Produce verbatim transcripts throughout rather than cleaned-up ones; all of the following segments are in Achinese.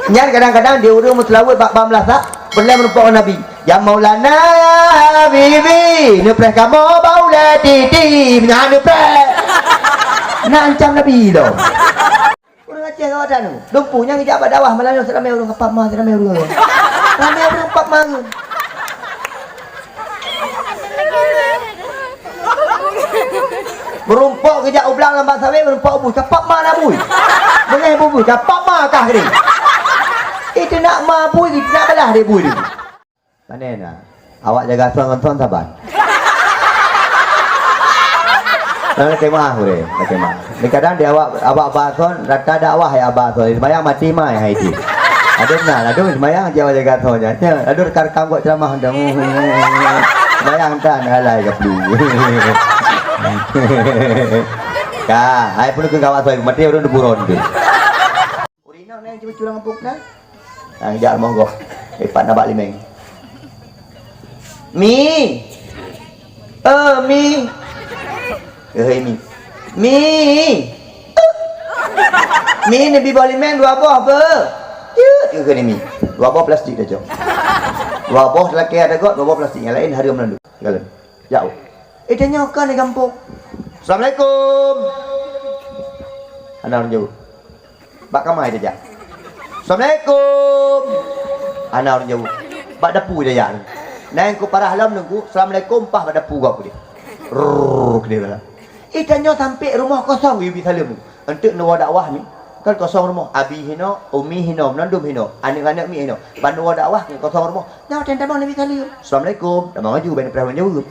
Nyan kadang-kadang di ureuëng meuseulaweuet bak bam lasak, peureulée meurumpok ngon Nabi. "Ya Maulana Habibi, neupreh kamoe bak ulée titi, meunyan neupreh." Na ancam Nabi lom. Ureuëng Aceh gawat that nu. Dumpu nyang geujak bak dakwah malam nyoe ramé ureuëng pap ma, ramé ureuëng. Ramé ureuëng pap ma. Meurumpok geujak u blang lam bak sawét, meurumpok bui, ka pap ma na bui. Beungéh bui, ka pap ma kah keude. Itu nak ma bui, itu nak balah deh bui deh. Pane na? Awak jaga son ngon son saban. Nah, lakée meu'ah ureuëng, lakée meu'ah. Ni kadang di awak, awak ba son, rata dakwah ya ba son. Sembahyang mati mai hai di. Aduh na, aduh sembahyang jawa jaga son nya. Nya, aduh rekam-rekam buat ceramah dah. Sembahyang tan alai ka pelu. Ka, hai pun ke kawan saya mati ureuëng di buron tu. Ureuëng inong nyan cuba curang empuk na. Nang jak monggo. Ipat na bak limeng. Mi. Eh, Mi. Eh, Mi. Mi. Mi, neubi boh limeng dua boh be. Cit, keu Mi. Dua boh plastik dah cok. Dua boh lakée ada got, dua boh plastik. Yang lain hareuem lalu. Jalan. Jak. Eh, tanyoe kan di gampông. Assalamualaikum. Hana ureuëng jaweueb. Bak kama ita jak. Assalamualaikum. Hana ureuëng jaweueb. Bak dapu ita jak. Nang ku parah lom nunggu, assalamualaikum pah bak dapu gop deh. Rrrr, keu dia lah. Ita nyoe sampai rumoh kosong geuyue bi saleuem. Enteuk neuwoe dakwah mi. Kan kosong rumoh. Abi hino, umi hino, meunandum hino, aneuk-aneuk mi hino. Ban neuwoe dakwah ngon kosong rumoh. Nyoe watée tamong neubi saleuem. Assalamualaikum. Tamong aju ban neupreh ureuëng jaweueb.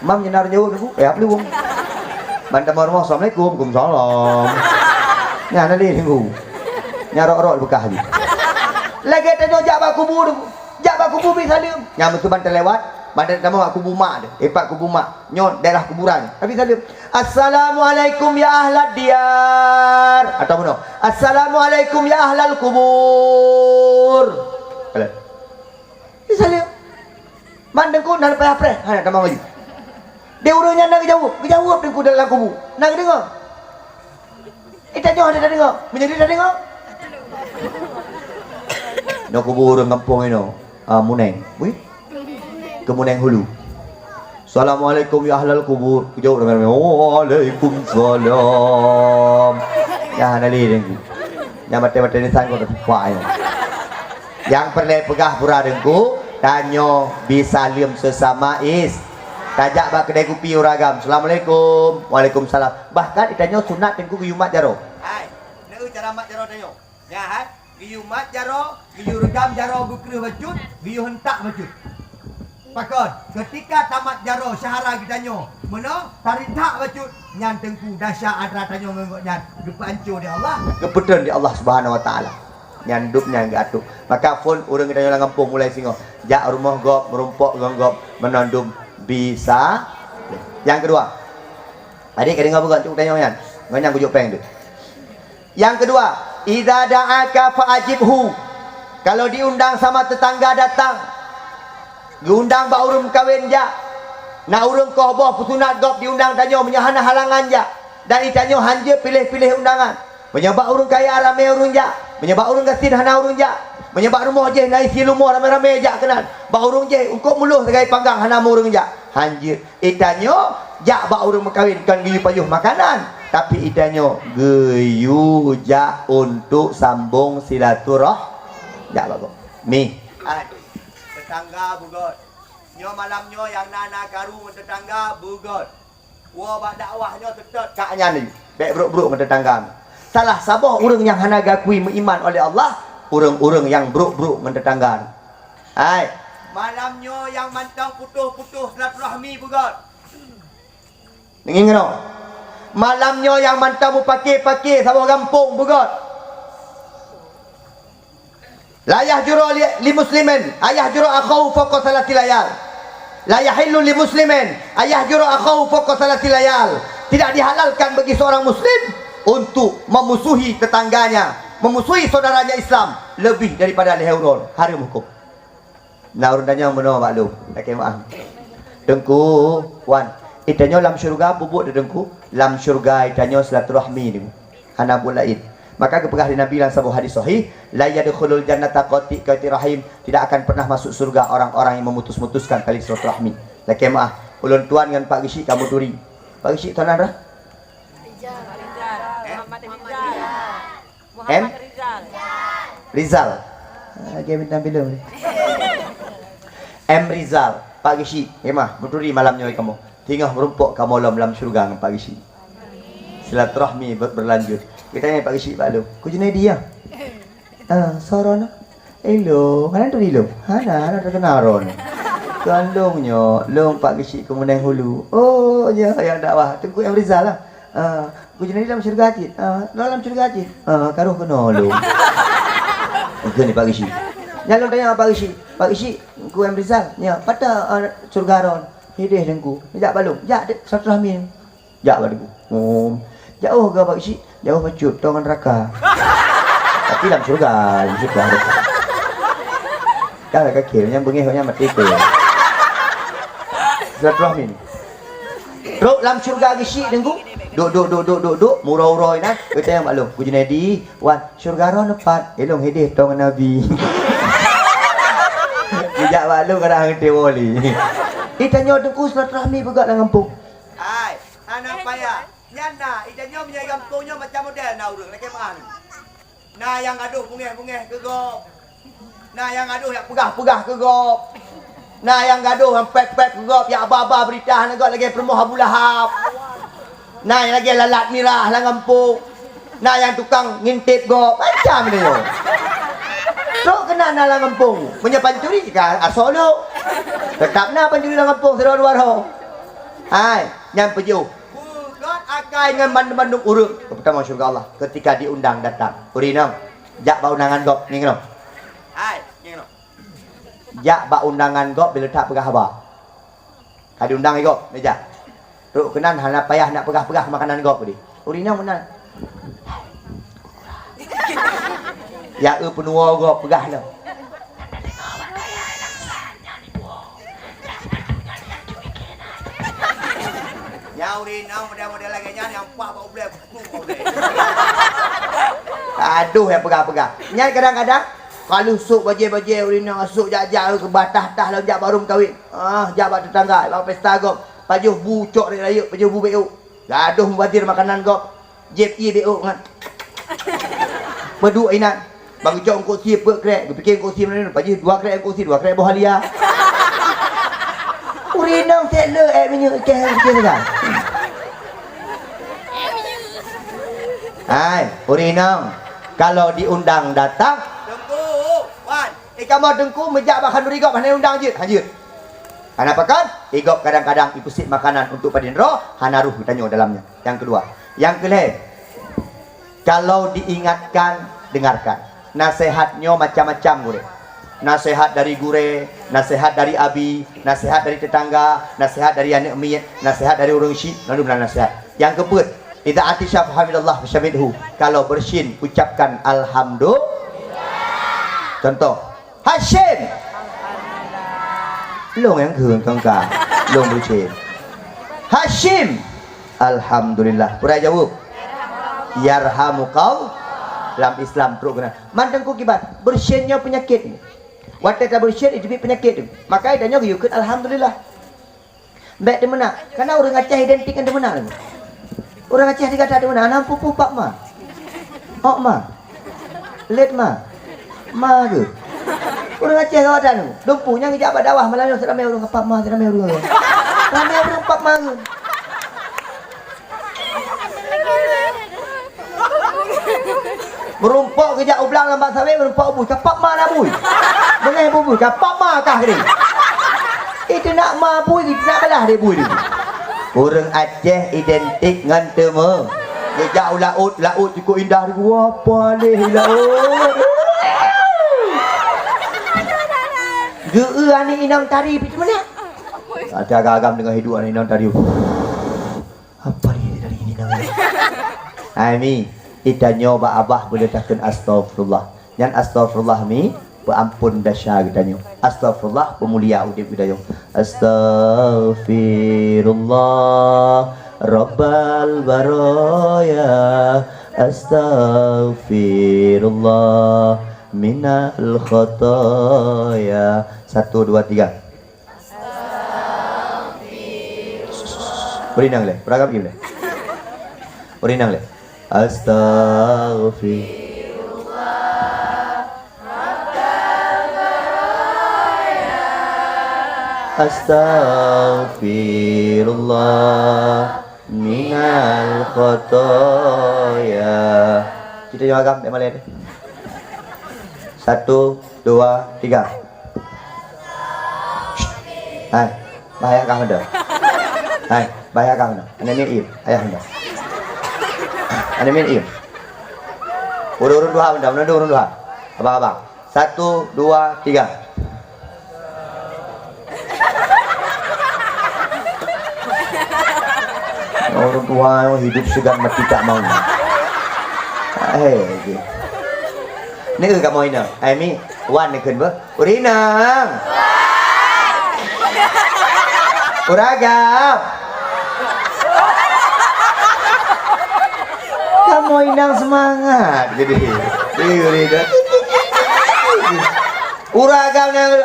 Mam nyan na ureuëng jaweueb nunggu. Eh, aplueng. Ban tamong rumoh, assalamualaikum. Waalaikumsalam. Nyan na lé nunggu. Nyan rok-rok beukah aju. Lagée tanyoe jak bak kubu nunggu. Jak bak kubu bi saleuem. Nyan meusu ban teulewat, ban tamong bak kubu mak teuh. Ipat kubu mak. Nyoe daerah kuburan. Tapi saleuem. "Assalamualaikum ya ahlad diyar." Atau bunoe, "Assalamualaikum ya ahlal kubur." Kalau. Bi saleuem. Man teungku na leupah preh. Hana tamong laju. Di ureuëng nyan na geujaweueb. Geujaweueb teungku dalam kubu. Na geudeungoe. Ita nyoe hana tadeungoe. Meunyoe tadeungoe. Nyoe kubu ureuëng gampông inoe. Ah, Muneng. Bui? Keu Muneng Hulu. "Assalamualaikum ya ahlal kubur." Kujaweueb ramé-ramé, "Waalaikumsalam." Nyan hana lé teungku. Nyan maté-maté nisan kau tatupak nyan. Nyang peureulée peugah pura teungku, tanyoe bi saleuem seusama is. Tajak bak keudai kupi ureuëng agam, "Assalamualaikum." "Waalaikumsalam." Bahkan ita nyoe sunat teungku geuyue mat jaroe. Hai, neu cara mat jaroe tanyoe. Nyan hai, geuyue mat jaroe, geuyue reugam jaroe beukreueh bacut, geuyue hentak bacut. Pakon, keutika tamat jaroe syahara geutanyoe, meunoe tarintak bacut, nyan teungku dasya antara tanyoe ngon gobnyan geupeuanco di Allah. Geupeuteun di Allah Subhanahu Wa Taala. Nyan dub nyan geuatô. Maka phon ureuëng geutanyoe lam gampông mulai singoh. Jak rumoh gob, meurumpok ngon gob, meunandum bisa. Nyang keudua. Adik ka deungoe bukan cuk tanyoe nyan. Ngon nyang kujok péng tu. Yang kedua, "Idza da'aka fa'ajibhu." Kalau diundang sama tetangga datang, geundang bak ureuëng meukawen jak, na ureuëng koh boh peusunat gob diundang tanyoe meunyoe hana halangan jak, dan itanyoe hanjeuet piléh-piléh undangan. Meunyoe bak ureuëng kaya ramé ureuëng jak, meunyoe bak ureuëng gasien hana ureuëng jak, meunyoe bak rumoh jih na isi lumoh ramé-ramé jak keunan, bak ureuëng jih eungkôt muloh sagai panggang hana meu ureuëng jak, hanjeuet. Itanyoe jak bak ureuëng meukawen kon geuyue pajoh makanan, tapi itanyoe geuyue jak untuk sambong silaturah-, jak bak gob. Mi. Hai, tetangga beugöt. Nyoe malam nyoe nyang na, na karu ngon tetangga beugöt. Woe bak dakwah nyoe seutôt kak nyan laju. Bék brok-brok ngon tetangga. Salah saboh ureuëng nyang hana geukui meuiman oleh Allah, ureuëng-ureuëng nyang brok-brok ngon tetangga. Hai. Malam nyoe nyang mantong putôh-putôh silaturahmi beugöt. Deungoe keunoe. Malam nyoe nyang mantong mupake-pake saboh gampông beugöt. La yahjuru li, li muslimin, ayahjuru akhahu fawqa salasi layal. La yahillu li muslimin, ayahjuru akhahu fawqa salasi layal. Tidak dihalalkan bagi seorang muslim untuk memusuhi tetangganya, memusuhi saudaranya Islam lebih daripada lhèe uroe. Hareuem huköm. Na ureuëng tanyong bunoe bak lôn, lakée meu'ah. Teungku, wan, itanyoe lam syeuruga bubuet di Teungku, lam syeuruga itanyoe silaturahmi Teungku. Hana buet laén. Maka geupeugah lé Nabi lam saboh hadis sahih, "La yadkhulul jannata qati', qati' rahim." Tidak akan pernah masuk surga orang-orang yang memutus-mutuskan tali silaturahmi. Lakée meuah, ulôn tuan ngon Pak Geuchik kamoe turi. Pak Geuchik tuan na? Rizal. Muhammad Rizal. M? Muhammad Rizal. Rizal. Ah, lagée bintang film ni. M Rizal, Pak Geuchik, ya mah, beuturi malam nyoe kamoe. Teungoh meurumpok kamoe lom lam syeuruga ngon Pak Geuchik. Silaturahmi ber-, berlanjut. Geutanyong Pak Geuchik bak lôn, "Ku Junaidi ya?" "Ah, soe droeneuh?" "Ilôn, hana turi lôn." "Hana, hana teukeunal droeneuh." "Kon lôn nyoe, lôn Pak Geuchik Keumeuneng Hulu." "Oh, ya, nyang dakwah Teungku M Rizal lah." "Ah, Ku Junaidi lam syeuruga cit." "Ah, lam syeuruga cit." "Ah, ka rhoh keunoe lôn." Oke ni Pak Geuchik. Nyan lôn tanyong Pak Geuchik, "Pak Geuchik, Teungku M Rizal, nyoe pat, ah, syeuruga droen?" "Hideh Teungku." "Jak bak lôn." "Jak dek silaturahmi." Jak bak Teungku. Oh. "Jauh keu Pak Geuchik?" "Jauh bacut, toe ngon raka." "Tapi lam syeuruga, lam syeuruga." Kan ka kira nyang beungéh nyan maté keu. Silaturahmi. Trok lam syeuruga Geuchik Teungku. Duek, duek, duek, duek, duek, duek, meuuroe-uroe inan, geutanyong bak lôn, "Ku Junaidi, wan, syeuruga droeneuh pat?" "Ilôn hideh toe ngon Nabi." Geujak bak lôn kadang hana teuwoe lé. Itanyoe Teungku silaturahmi peugah lam gampông. Hai, hana payah. Nyan na, itanyoe meunyoe gampông nyoe macam model na ureuëng, lakée meuah. Na nyang gadôh beungéh-beungéh keu gob. Na nyang gadôh jak peugah-peugah keu gob. Na nyang gadôh nyang pét-pét keu gob, jak ba-ba beurita ngon gob lagée peurumoh Abu Lahab. Na nyang lagée lalat mirah lam gampông. Na nyang tukang ngintip gob, macam nyoe. Trok keunan na lam gampông. Meunyoe pancuri ka asoe lôn. Teutap na pancuri lam gampông sidroe dua droe. Hai, nyan peujeuh. Beugot akai ngon bandum-bandum ureuëng. Keupeutama syeuruga Allah ketika diundang datang. Ureuëng inong, jak bak undangan gob, ngieng keunoe. Hai, ngieng keunoe. Jak bak undangan gob bila that peugah haba. Ka diundang lé gob, jak. Trok keunan hana payah nak peugah-peugah makanan gob tadi. Ureuëng inong meunan. Ya, eu peunuwoe gob peugah lom. Nyan ureuëng inong model-model lagée nyan nyang paih bak ublée, kutu bak ublée. Aduh, nyang peugah-peugah. Nyan kadang-kadang, ka lheueh sôk bajée-bajée ureuëng inong, sôk jak-jak keu batah-tah lom jak bak rhueng kawén. Ah, jak bak teutangga, bak pesta gob. Pajoh bu cok rayeuk-rayeuk, pajoh bu bék ôk. Gadôh mubazir makanan gob. Jieb ié bék ôk nyan. Peuduek inan. Bang geucok eungkôt sie peuet krek, geupike eungkôt sie meunan, pajoh dua krek eungkôt sie, dua krek boh halia. Ureuëng inong sét le ék minyeuk keh keu saga. Hai, ureuëng inong, kalau diundang datang, Teungku, wan. Eh, kamoe Teungku meujak bak khanduri gob hana undang jeuet, hanjeuet. Hana pakon, eh, gob kadang-kadang ipeusiek makanan untuk padum droe, hana rhoh geutanyoe dalam nyan. Nyang keudua. Nyang keulhée, kalau diingatkan, dengarkan. Naseuhat nyoe macam-macam gurée. Naseuhat dari gurée, naseuhat dari abi, naseuhat dari teutangga, naseuhat dari aneuëk miet, naseuhat dari ureuëng syik, lalu na naseuhat. Nyang keupeuet, idza atisha fahamidallah fasyammithu. Kalau bersin, ucapkan alhamdulillah. Contoh, Hasyim. Lôn nyang kheun kong ka. Lôn bucin. Hasyim. Alhamdulillah. Peue jaweueb? Yarhamukal. Lam Islam trok keunan. Man Teungku kiban, bersin nyoe peunyakét. Watée tabersin, jiteubiet peunyakét tu. Maka tanyoe geuyue kheun alhamdulillah. Bék teumeunak, karena ureuëng Aceh identik ngon teumeunak lagée. Ureuëng Aceh di gata teumeunak, hana pupu pap ma. Ok ma. Let ma. Ma geuh. Ureuëng Aceh gawat anu, dumpu nyang geujak bak dakwah malam nyoe ramé ureuëng pap ma, ramé ureuëng. Ramé ureuëng pap ma geuh. Meurumpok geujak u blang lam bak sawét, meurumpok bui, ka pap ma na bui. Beungéh bui, ka pap ma kah geude. Iteunak ma bui, iteunak balah deh bui. Ureuëng Aceh identik ngon teumeu. Geujak u laôt, laôt cukôp indah di gua, paléh laôt. Geu-eu aneuk inong tari pih teumeunak. Ata agam-agam deungon hidup aneuk inong tari. Apa dia dari ini namanya? Hai mi, itanyoe bak abah boleh takheun astagfirullah. Nyan astagfirullah mi, peuampon desya geutanyoe. Astagfirullah peumulia udeb geutanyoe. Astagfirullah Rabbal baraya Astaghfirullah minal khotoya. Satu, dua, tiga. Beri nang leh, beragam im leh. Beri nang leh. Astaghfir. Astaghfirullah minal khotoya. Kita yang agam, eh, malai deh. Satu, dua, tiga. Hai, bahaya kah anda? Hai, bahaya kah anda? Aneuk miet, ayah anda. Aneuk miet, urun-urun dua anda, mana urun dua? Abang-abang. Satu, dua, tiga. Orang tua hidup segan mati tak mau. Eh, ni kamu ina. Ai mi, wan ni kan ba? Urina. Uragam. Kamoe inong seumangat geude. Ih, ureueng dah. Ureueng agam nyang,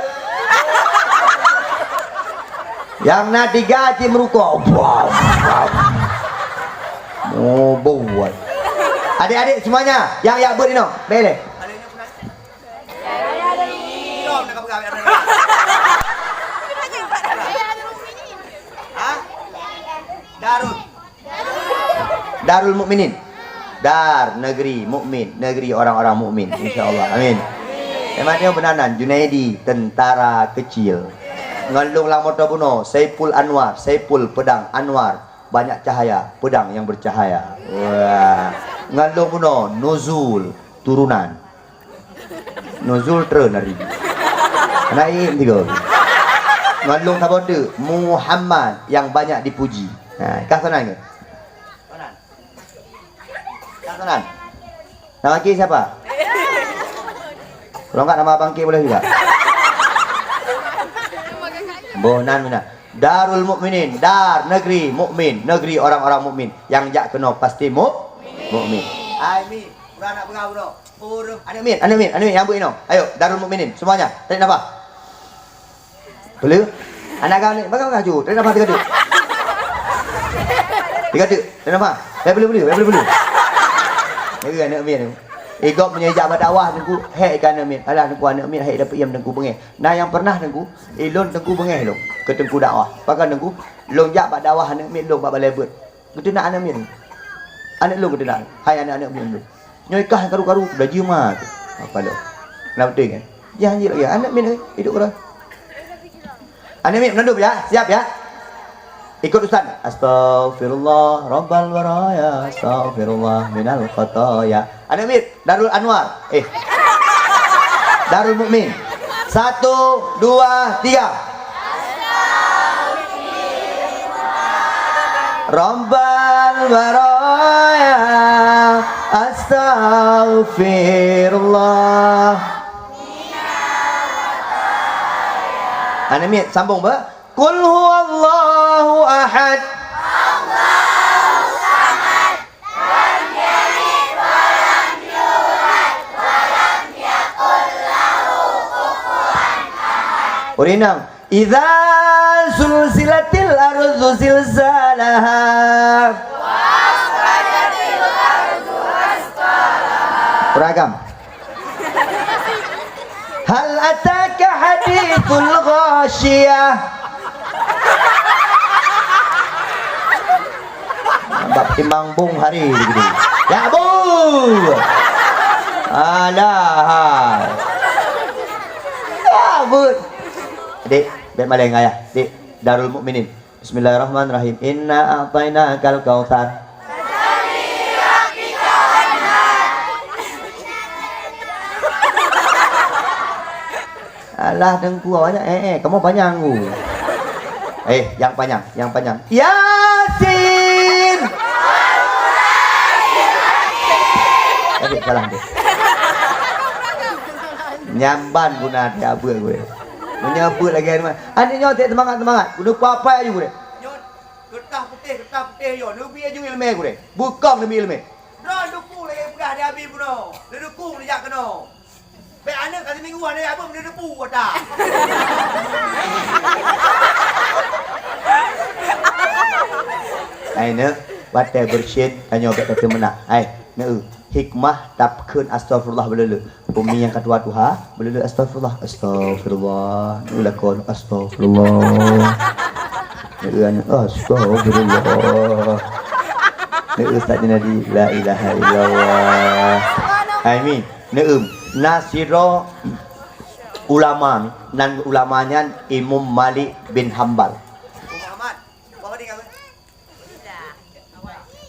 nyang na tiga cit meurukok. Bam, bam. Oh, buat. Adik-adik semuanya, nyang jak beuet inong, bèk lé. Ha? Darul. Darul Mukminin. Dar, negeri mukmin, negeri orang-orang mukmin, insya Allah. Amin. Memang dia benanan, Junaidi, tentara kecil. Ngon lôn lam moto bunoe, Saiful Anwar, Saiful pedang Anwar, banyak cahaya, pedang yang bercahaya. Wah. Ngon lôn bunoe, Nuzul, turunan. Nuzul treun hari. Naik tiga. Ngon lôn saboh teuk, Muhammad yang banyak dipuji. Ha, kah sanan ke? Sanan. Kah sanan. Nama laki siapa? Kalau enggak nama abang Ki boleh juga. Boh nan mina. Darul Mukminin, dar negeri mukmin, negeri orang-orang mukmin. Yang jak keunoe pasti mu-, mukmin. Ai mi, ureueng aneuk peugah uroe. Ureueng aneuk miet, aneuk miet, aneuk miet nyang beuet inoe. Ayo, Darul Mukminin, semuanya. Tarik nafas. Peuleueh. Aneuk agam ni, bagaimana kaju? Tarik nafas tiga deuk. Tiga deuk, tarik nafas. Dah peuleueh, peuleueh, dah peuleueh, peuleueh. Lagi aneuk miet tu. Igop meunyoe jak bak dakwah teungku, hek ikan aneuk miet. Alah teungku aneuk miet, hek dapeuiem teungku beungéh. Nah nyang pernah teungku, ilôn teungku beungéh lôn. Keu teungku dakwah. Pakon teungku, lôn jak bak dakwah aneuk miet lôn bak balée beuet. Geuteunak aneuk miet. Aneuk lôn geuteunak. Hai aneuk-aneuk miet lôn. Nyoe kah karu-karu belajar ma tu. Apa lôn? Kenapa betul kan? Jangan jilak ya. Aneuk miet ni hidup orang. Aneuk miet meunan dum ya. Siap ya. Ikut ustaz. Astaghfirullah rabbal baraya. Astaghfirullah minal khataya. Aneuk miet. Darul Anwar. Eh. Darul Mukmin. Satu, dua, tiga. Rabbal baraya. Astaghfirullah. Aneuk miet sambung ba. Qul huwallahu ahad. Ureueng inong, idza zulzilatil ardu zilzalaha. Ureueng agam. Hal ataka haditsul ghasyiyah. Bak timbang bong hari gitu. Ya bu. Alah. Ya bu. Dek, bèk malèe ngon ayah. Dek, Darul Mukminin. Bismillahirrahmanirrahim. Inna a'tainakal kautsar. Alah teungku awaknyan, eh, eh, kamoe panyang ku. Eh, nyang panyang, nyang panyang. Yasin. Eh, dek, salah dek. Nyan ban guna tiap buet gue. Meunyoe buet lagèe nyan, aneuk nyoe cit seumangat-seumangat. Guna papai aju gurèe. Nyoe, keureutah putéh, keureutah putéh nyoe. Neubi aju ileumèe gurèe. Beukong neubi ileumèe. Droe lupu Ada habis bunoe, neudukung neujak keunoe. Bèk aneuk ka siminggu hana jak beuet, neudeupu ata. Hai neuk, watèe beureusiet tanyoe bèk tateumeunak. Hai, neuk, hikmah tapeukeun astagfirullah beuleuleuk. Umi nyang ka tuha-tuha, beuleuleuk astagfirullah, astagfirullah. Neuk lakon, astagfirullah. Neuk, astagfirullah. Neuk, Ustaz Junadi, la ilaha illallah. Hai mi, neuk, na sidroe ulama mi, nan ulama nyan Imam Malik bin Hambal.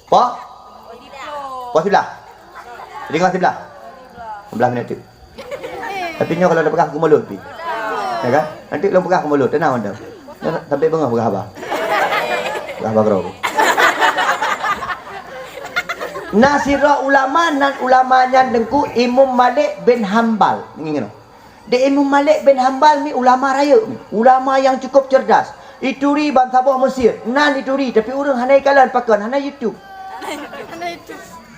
Po? Po siblah? Deungoe siblah? Lima belas minit tu. Tapi nyoe kalau dah peugah keu mulut pi. Ya kan? Nanti lôn peugah keu mulut, tenang anda. Sampai beungoh peugah haba. Peugah haba keudroe. Na sidroe ulama, nan ulama nyan Teungku Imam Malik bin Hambal. Ingat. Di Imam Malik bin Hambal ni ulama rayeuk ni, ulama yang cukup cerdas. Ituri bansaboh Mesir, nan ituri, tapi ureueng hana ikalon pakon, hana YouTube.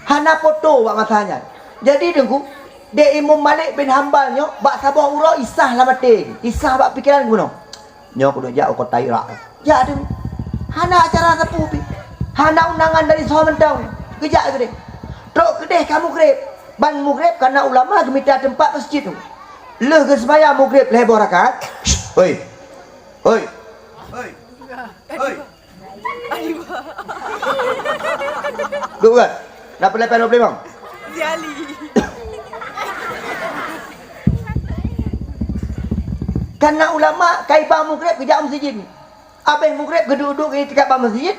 Hana foto bak masa nyan. Jadi Teungku, di Imam Malik bin Hambal nyoe bak saboh uroe isah lam até, isah bak pikeran geunoe. Nyoe keuneuk jak u kota Irak. Jak tu. Hana acara sapeue pi. Hana undangan dari soe mantong. Geujak keudeh. Trok keudeh ka mugreb. Ban mugreb kana ulama geumita teumpat masjid tu. Lheueh geuseumayang mugreb lhèe boh rakaat. Hoi. Hoi. Hoi. Hoi. Duek kan? Na peulai-peulai dua puluh lima? Ziali. Kana ulama kai ba mugreb geujak u masjid. Abéh mugreb geuduek-duek geuitikaf bak masjid,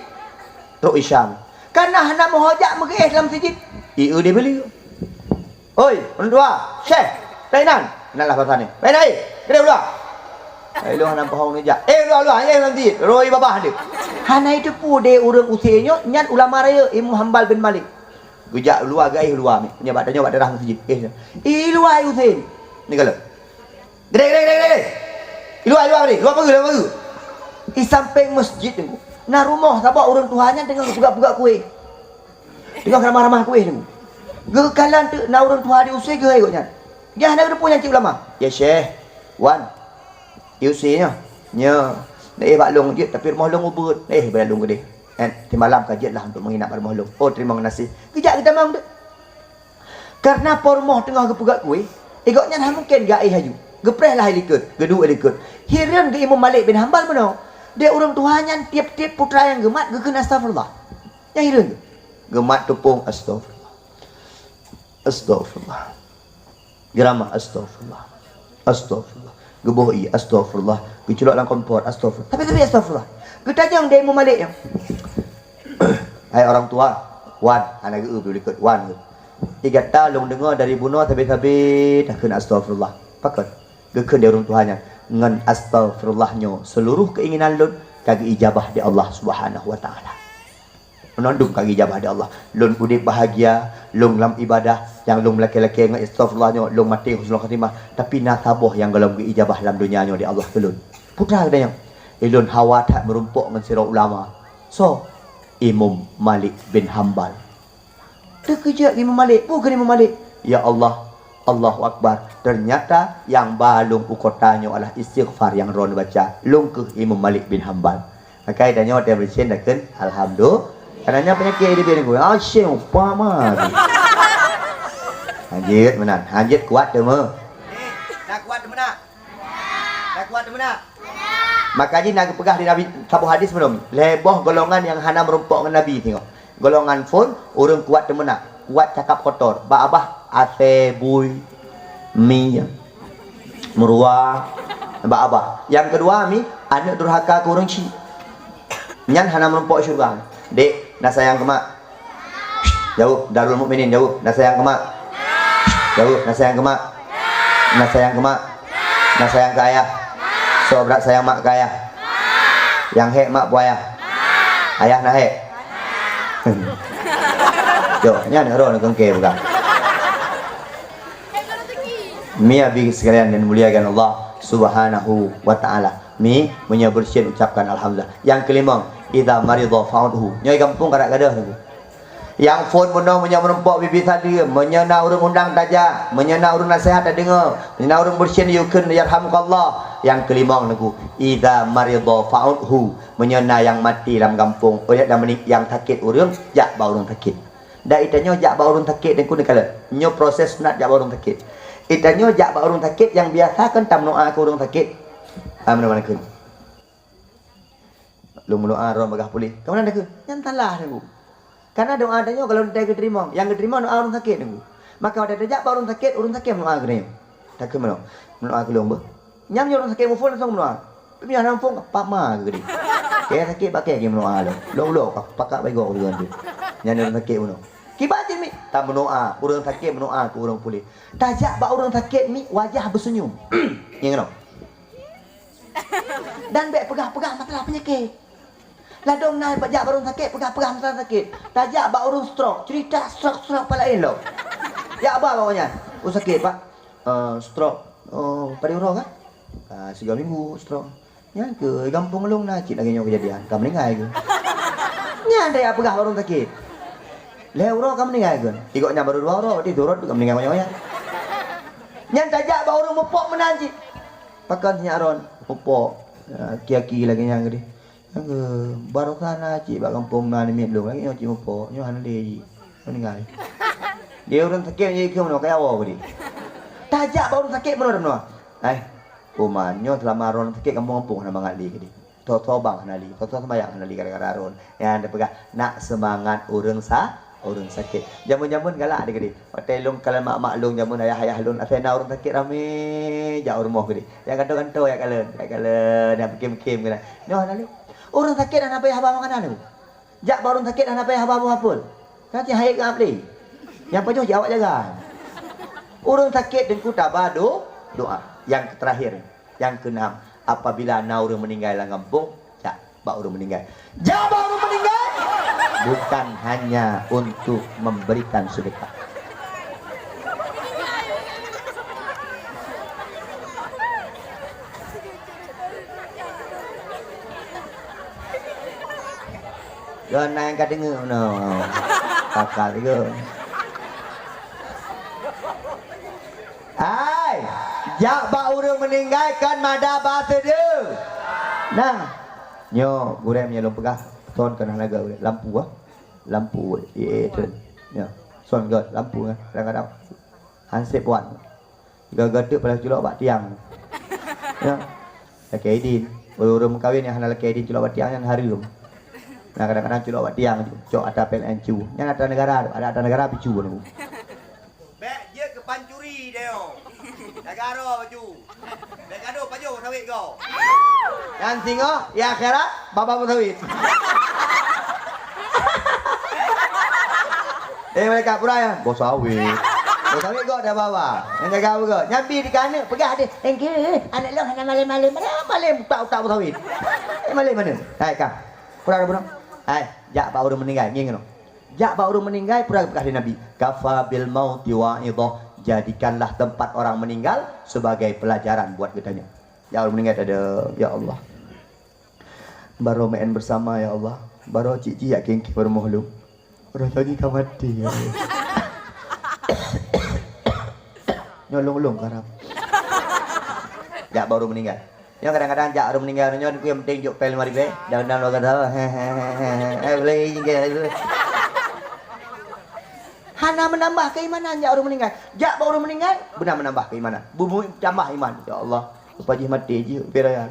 trok Isya. Kana hana meuhojak meugeuéh lam masjid, ié dibeli. Oi, ureueng tuha, syeh, tai nan. Nan lah basa nyoe. Pai nai, keudeh u luwa. Ai lôn hana pahong neujak. Eh, u luwa, u luwa, eh, lam masjid. Roi babah deuh. Hana iteupeue deh ureueng use nyoe, nyan ulama rayeuk Imam Hambal bin Malik. Geujak u luwa, geuéh u luwa mi. Nyoe bak tanyoe bak daerah masjid. Eh, i luwa i use. Ni kalau. Gede, gede, gede, gede. Luwa, luwa gede. Luwa pageue, luwa pageue. Di sampéng masjid Teungku, na rumoh saboh ureueng tuha nyan teungoh geupeugah-peugah kueh. Teungoh ramah-ramah kueh Teungku. Geukalon teuk na ureueng tuha di use geuhôi gobnyan. Nyan hana geuteupeue nyan cit ulama. Ya Syekh, wan. Di use nyoe. Nyoe. Naéh bak lôn jeuet tapi rumoh lôn ubeut. Naéh bak lôn gede. Eh, simalam ka jeuet lah untuk menginap bak rumoh lôn. Oh, terima kasih. Geujak geutamong teuk. Kareuna po rumoh teungoh geupeugah kueh, eh, gobnyan hana mungken geuéh laju. Geupreh lah likot, geuduek likot. Hireuen geu Imam Malik bin Hambal meunoe. Deh ureueng tuha nyan tiep-tiep putra nyang geumat geukheun astagfirullah. Nyang hireuen geuh. Geumat tupông astagfirullah. Astagfirullah. Geuramah astagfirullah. Astagfirullah. Geuboh ié astagfirullah. Geuculok lam kompor astagfirullah. Tapi tapi astagfirullah. Geutajong deh Imam Malik nyan. Hai orang tua, wan, hana geu-eu likot wan. Di gata lôn deungoe dari bunoe sabe-sabe takheun astagfirullah. Pakon? Geukheun di ureueng tuha nyan, ngon astagfirullah nyoe seluruh keinginan lôn ka geuijabah di Allah Subhanahu wa taala. Meunan dum ka geuijabah di Allah. Lôn udeb bahagia, lôn lam ibadah, nyang lôn meulakée-lakée ngon astagfirullah nyoe, lôn maté husnul khatimah. Tapi na saboh nyang gohlom geuijabah lam donya nyoe di Allah keu lôn. Putra geutanyoe, ulôn hawa that meurumpok ngon sidroe ulama. Soe? Imam Malik bin Hambal. Teukeujot Imam Malik, peue kheun Imam Malik? Ya Allah, Allahu Akbar. Ternyata nyang ba lôn u kota nyoe adalah istighfar nyang droeneuh baca. Lôn kheueh Imam Malik bin Hambal. Maka tanyoe watée beureusiet takheun alhamdulillah. Karena nyan peunyakét di binéh geuh. Asyik upama. Hanjeuet meunan, hanjeuet kuat teuma. Nak kuat teuma nak. Dah kuat teuma nak? Maka jih na geupeugah di Nabi saboh hadis belom, lhée boh golongan nyang hana meurumpok ngon Nabi singoh. Golongan phon ureuëng kuat teuma nak, kuat cakap kotor, bak babah asée bui, mie, meuruwa, bak babah. Nyang keudua mi aneuëk durhaka keu ureuëng chik. Nyan hana meurumpok syeuruga. Dek, na sayang keu mak? Jaweueb, Darul Mukminin, jaweueb. Na sayang keu mak? Jaweueb, na sayang keu mak? Na sayang keu mak? Na sayang keu ayah? Soe brat sayang mak keu ayah? Nyang hék mak peue ayah? Ayah na hék? Jok, nyan roh na keungke bukan? Mi abi sekalian yang dimuliakan Allah Subhanahu wa taala. Mi, meunyoe beureusiet ucapkan alhamdulillah. Nyang keulimong, idza maridha fa'udhu. Nyoe gampông karak gadoh tu. Nyang phon bunoe meunyoe meurumpok bibi saleuem, meunyoe na ureuëng undang tajak, meunyoe na ureuëng naseuhat tadeungoe, meunyoe na ureuëng beureusihan yue kheun yarhamukallah. Nyang keulimong Teungku, idza maridha fa'udhu, meunyoe na nyang maté lam gampông, oh ya, dan meuni-, nyang sakét ureuëng, jak bak ureuëng sakét. Dan itanyoe jak bak ureuëng sakét Teungku neukalon. Nyoe proses sunat jak bak ureuëng sakét. Itanyoe jak bak ureuëng sakét nyang biasa kan tameudoá keu ureuëng sakét. Ah, meunan kheun. Lôn meudoá droe bagah puléh. Ka meunan takheun? Nyan salah Teungku. Karena doá tanyoe kalau teuntèe geuteurimong, nyang geuteurimong doá ureuëng sakét Teungku. Maka watèe tajak bak ureuëng sakét, ureuëng sakét meudoá keu tanyoe. Takheun meunoe. Meudoá keu lôn beuh. Nyan meunyoe ureuëng sakét muphom langsung meudoá. Tapi hana muphom, pama keu geude. Kayèe sakét bak kayèe meudoá lôn. Lôn ulo pakak bak igoe keu geude. Nyan ureuëng sakét bunoe. Kiban cit mi, tameudoá, ureuëng sakét meudoá keu ureuëng puléh. Tajak bak ureuëng sakét mi wajah beuseunyum. Nyan keunoe. Dan bèk peugah-peugah masalah peunyakét. Ladôm na jak bak ureuëng sakét, peugah-peugah masalah sakét. Tajak bak ureuëng stroke, cerita stroke-stroke pah laén lom. Jak ba bak nyan. Oh, sakét, Pak. Eh, stroke. Oh, padum uroe kah? Ah, sigoe minggu stroke. Nyan keuh, gampông lôn na cit lagèe nyoe keujadian. Ka meuninggai keuh. Nyan tajak peugah bak ureuëng sakét. Lhèe uroe ka meuninggai keuh. Igoe nyan baru dua uroe, berarti dua uroe ka meuninggai nyoe nyan. Nyan tajak bak ureuëng mupok meunan cit. Pakon si nyak Ron, mupok, eh, aki-aki lagèe nyan keudeh. Nyang keuh, baroesa na cit bak gampông na namiet lôn, lagèe nyoe cit mupok, nyoe hana lé jih, meuninggai. Di ureuëng sakét jih keu meunoe, kaya woe keudeh. Tajak bak ureuëng sakét meunoe, meunoe. Ai, kuman, nyoe seulama Ron sakét gampông-gampông hana mangat lé keudeh. Soe-soe bang hana lé, soe-soe seumayang hana lé gara-gara Ron. Nyan tapeugah, nak seumangat ureuëng sa-, ureuëng sakét. Jameun-jameun galak deh keudeh. Watèe lôn kalon mak-mak lôn, jameun ayah-ayah lôn, asai na ureuëng sakét ramé jak u rumoh keudeh. Jak gantoe-gantoe jak kalon, jak kalon, jak peukem-kem keunan. Nyoe hana lé. Ureuëng sakét hana payah haba makanan tu. Jak bak ureuëng sakét hana payah haba buah apel. Kan cit hayat geuab lé. Nyang pajoh cit awak jaga. Ureuëng sakét Teungku taba do-, doá. Nyang terakhir, nyang keunam, apabila na ureuëng meuninggai lam gampông, jak bak ureuëng meuninggai. Jak bak ureuëng meuninggai bukan hanya untuk memberikan sedekah. Kon na nyang ka deungoe meunoe. Pakak sigoe. Hai, jak bak ureuëng meuninggai kon mada ba seudeuh. Nah, nyoe gurèe meunyoe lôn peugah, son keunan lagèe lampu ah. Lampu, eh, eh, tu. Ya, son göt lampu ah, kadang-kadang. Hansép wan. Gata-gata pula culok bak tiang. Ya. Lakèe idin. Ureuëng meukawen nyang hana lakèe idin culok bak tiang nyan hareuem. Nah, kadang-kadang culok bak tiang, cok ata P L N cu. Nyan ata negara tu, ada ata negara picu tu. Bèk jeuet keu pancuri, Deo. Jaga droe bacut. Bèk gadoh pajoh sawét goe. Nyan singoh, di akhirat, baba beusawét. Eh, malaikat peuraya, boh sawét. Boh sawét goe dah baba. Nyang jaga apa goe? Nyang bi di keuneuk peugah deh, "Engke, aneuk lôn hana malém-malém, malém-malém utak-utak boh sawét." Eh, malém mana? Hai, ka. Peuraya bunoe. Hai, jak bak ureuëng meuninggai, ngieng keunoe. Jak bak ureuëng meuninggai, peuraya peugah lé Nabi, "Kafa bil mauti wa'idhah." Jadikanlah tempat orang meninggal sebagai pelajaran buat geutanyoe. Jak ureuëng meuninggai, tada, ya Allah. Baroe meu'en beusama, ya Allah. Baroe cit-cit jak kengkeng rumoh lôn. Baroe lagi ka maté, ya Allah. Nyoe lôn-lôn karam. Jak bak ureuëng meuninggai. Nyoe kadang-kadang jak ureuëng meuninggai nyoe, yang penting jok pel lima ribèe. Daun-daun lagèe tu. He, he, he, he, he. Eh, boleh ingat tu. Hana menambah keimanan jak ureuëng meuninggai. Jak bak ureuëng meuninggai, beuna menambah keimanan. Bumui tambah iman. Ya Allah, leupah jih maté jih, pi raya.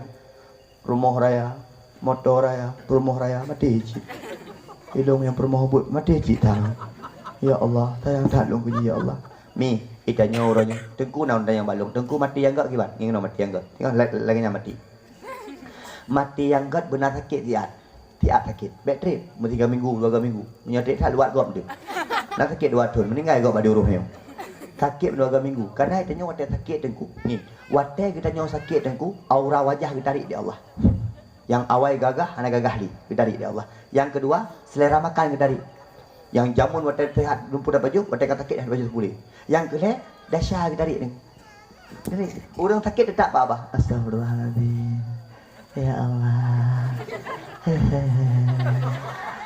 Rumoh raya, moto raya, peurumoh raya, maté cit. Ilôn nyang peurumoh buet, maté cit that. Ya Allah, sayang that lôn keu jih, ya Allah. Mi, geutanyoe uroe nyoe, Teungku na tanyong bak lôn, Teungku maté nyang göt kiban? Ngieng keunoe maté nyang göt. Tengok la-, lagèe nyan maté. Maté nyang göt beuna sakét siat. Siat sakét. Bèk trép, meusigoe minggu, dua goe minggu. Meunyoe trép that luwat gob teuh. Na sakét dua thon, meuninggai gob bak di uroe nyoe. Sakét dua goe minggu. Karena geutanyoe watèe sakét Teungku. Ngieng. Watèe geutanyoe sakét Teungku, aura wajah geutarék di Allah. Nyang awai gagah, hana gagah lé, geutarék di Allah. Nyang keudua, seulera makan geutarék. Nyang jameun watèe seuhat, lumpuh tapajoh, watèe ka sakét hana tapajoh sapeue lé. Nyang keulhèe, dahsyat geutarék ni. Jadi, ureuëng sakét teutap babah. Astagfirullahaladzim. Ya Allah.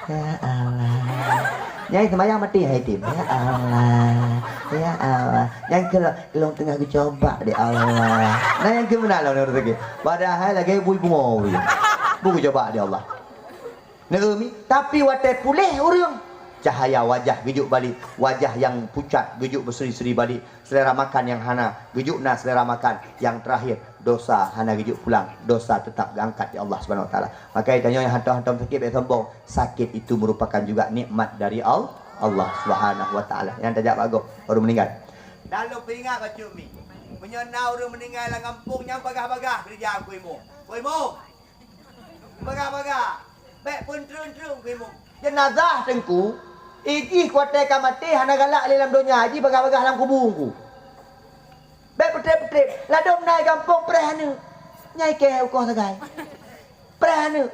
Ya Allah. Nyang seumayang maté hai tem. Ya Allah, ya Allah. Nyang keu lôn teungoh geucoba di Allah. Nah, nyang keu meunan lôn ureuëng sakét. Padahai lagée bui bungoh. Bu geucoba di Allah. Neuemi, tapi watée puléh ureuëng, cahaya wajah geujok balik, wajah nyang pucat geujok beuseri-seri balik, selera makan nyang hana geujok na selera makan, nyang terakhir dosa hana geujok pulang, dosa tetap geuangkat di Allah Subhanahu Wa Taala. Maka tanyoe nyang hantom-hantom sakét bék sombong, sakét itu merupakan juga nikmat dari Al-, Allah Subhanahu Wa Taala. Nyang tajak bak gob baru meninggal. Dan lôn peuingat bacut mi, meunyoe na ureuëng meninggal lam gampông nyang bagah-bagah geurija keu imum. Keu imum. Bagah-bagah. Bék peuntreun-treun keu imum. Jeunazah teungku, ijih kuaté ka maté hana galak lé lam donya, ijih bagah-bagah lam kubu teungku. Bék peutreb-peutreb, ladom na i gampông preh aneuk. Nyai kée ukoh sagai. Preh aneuk.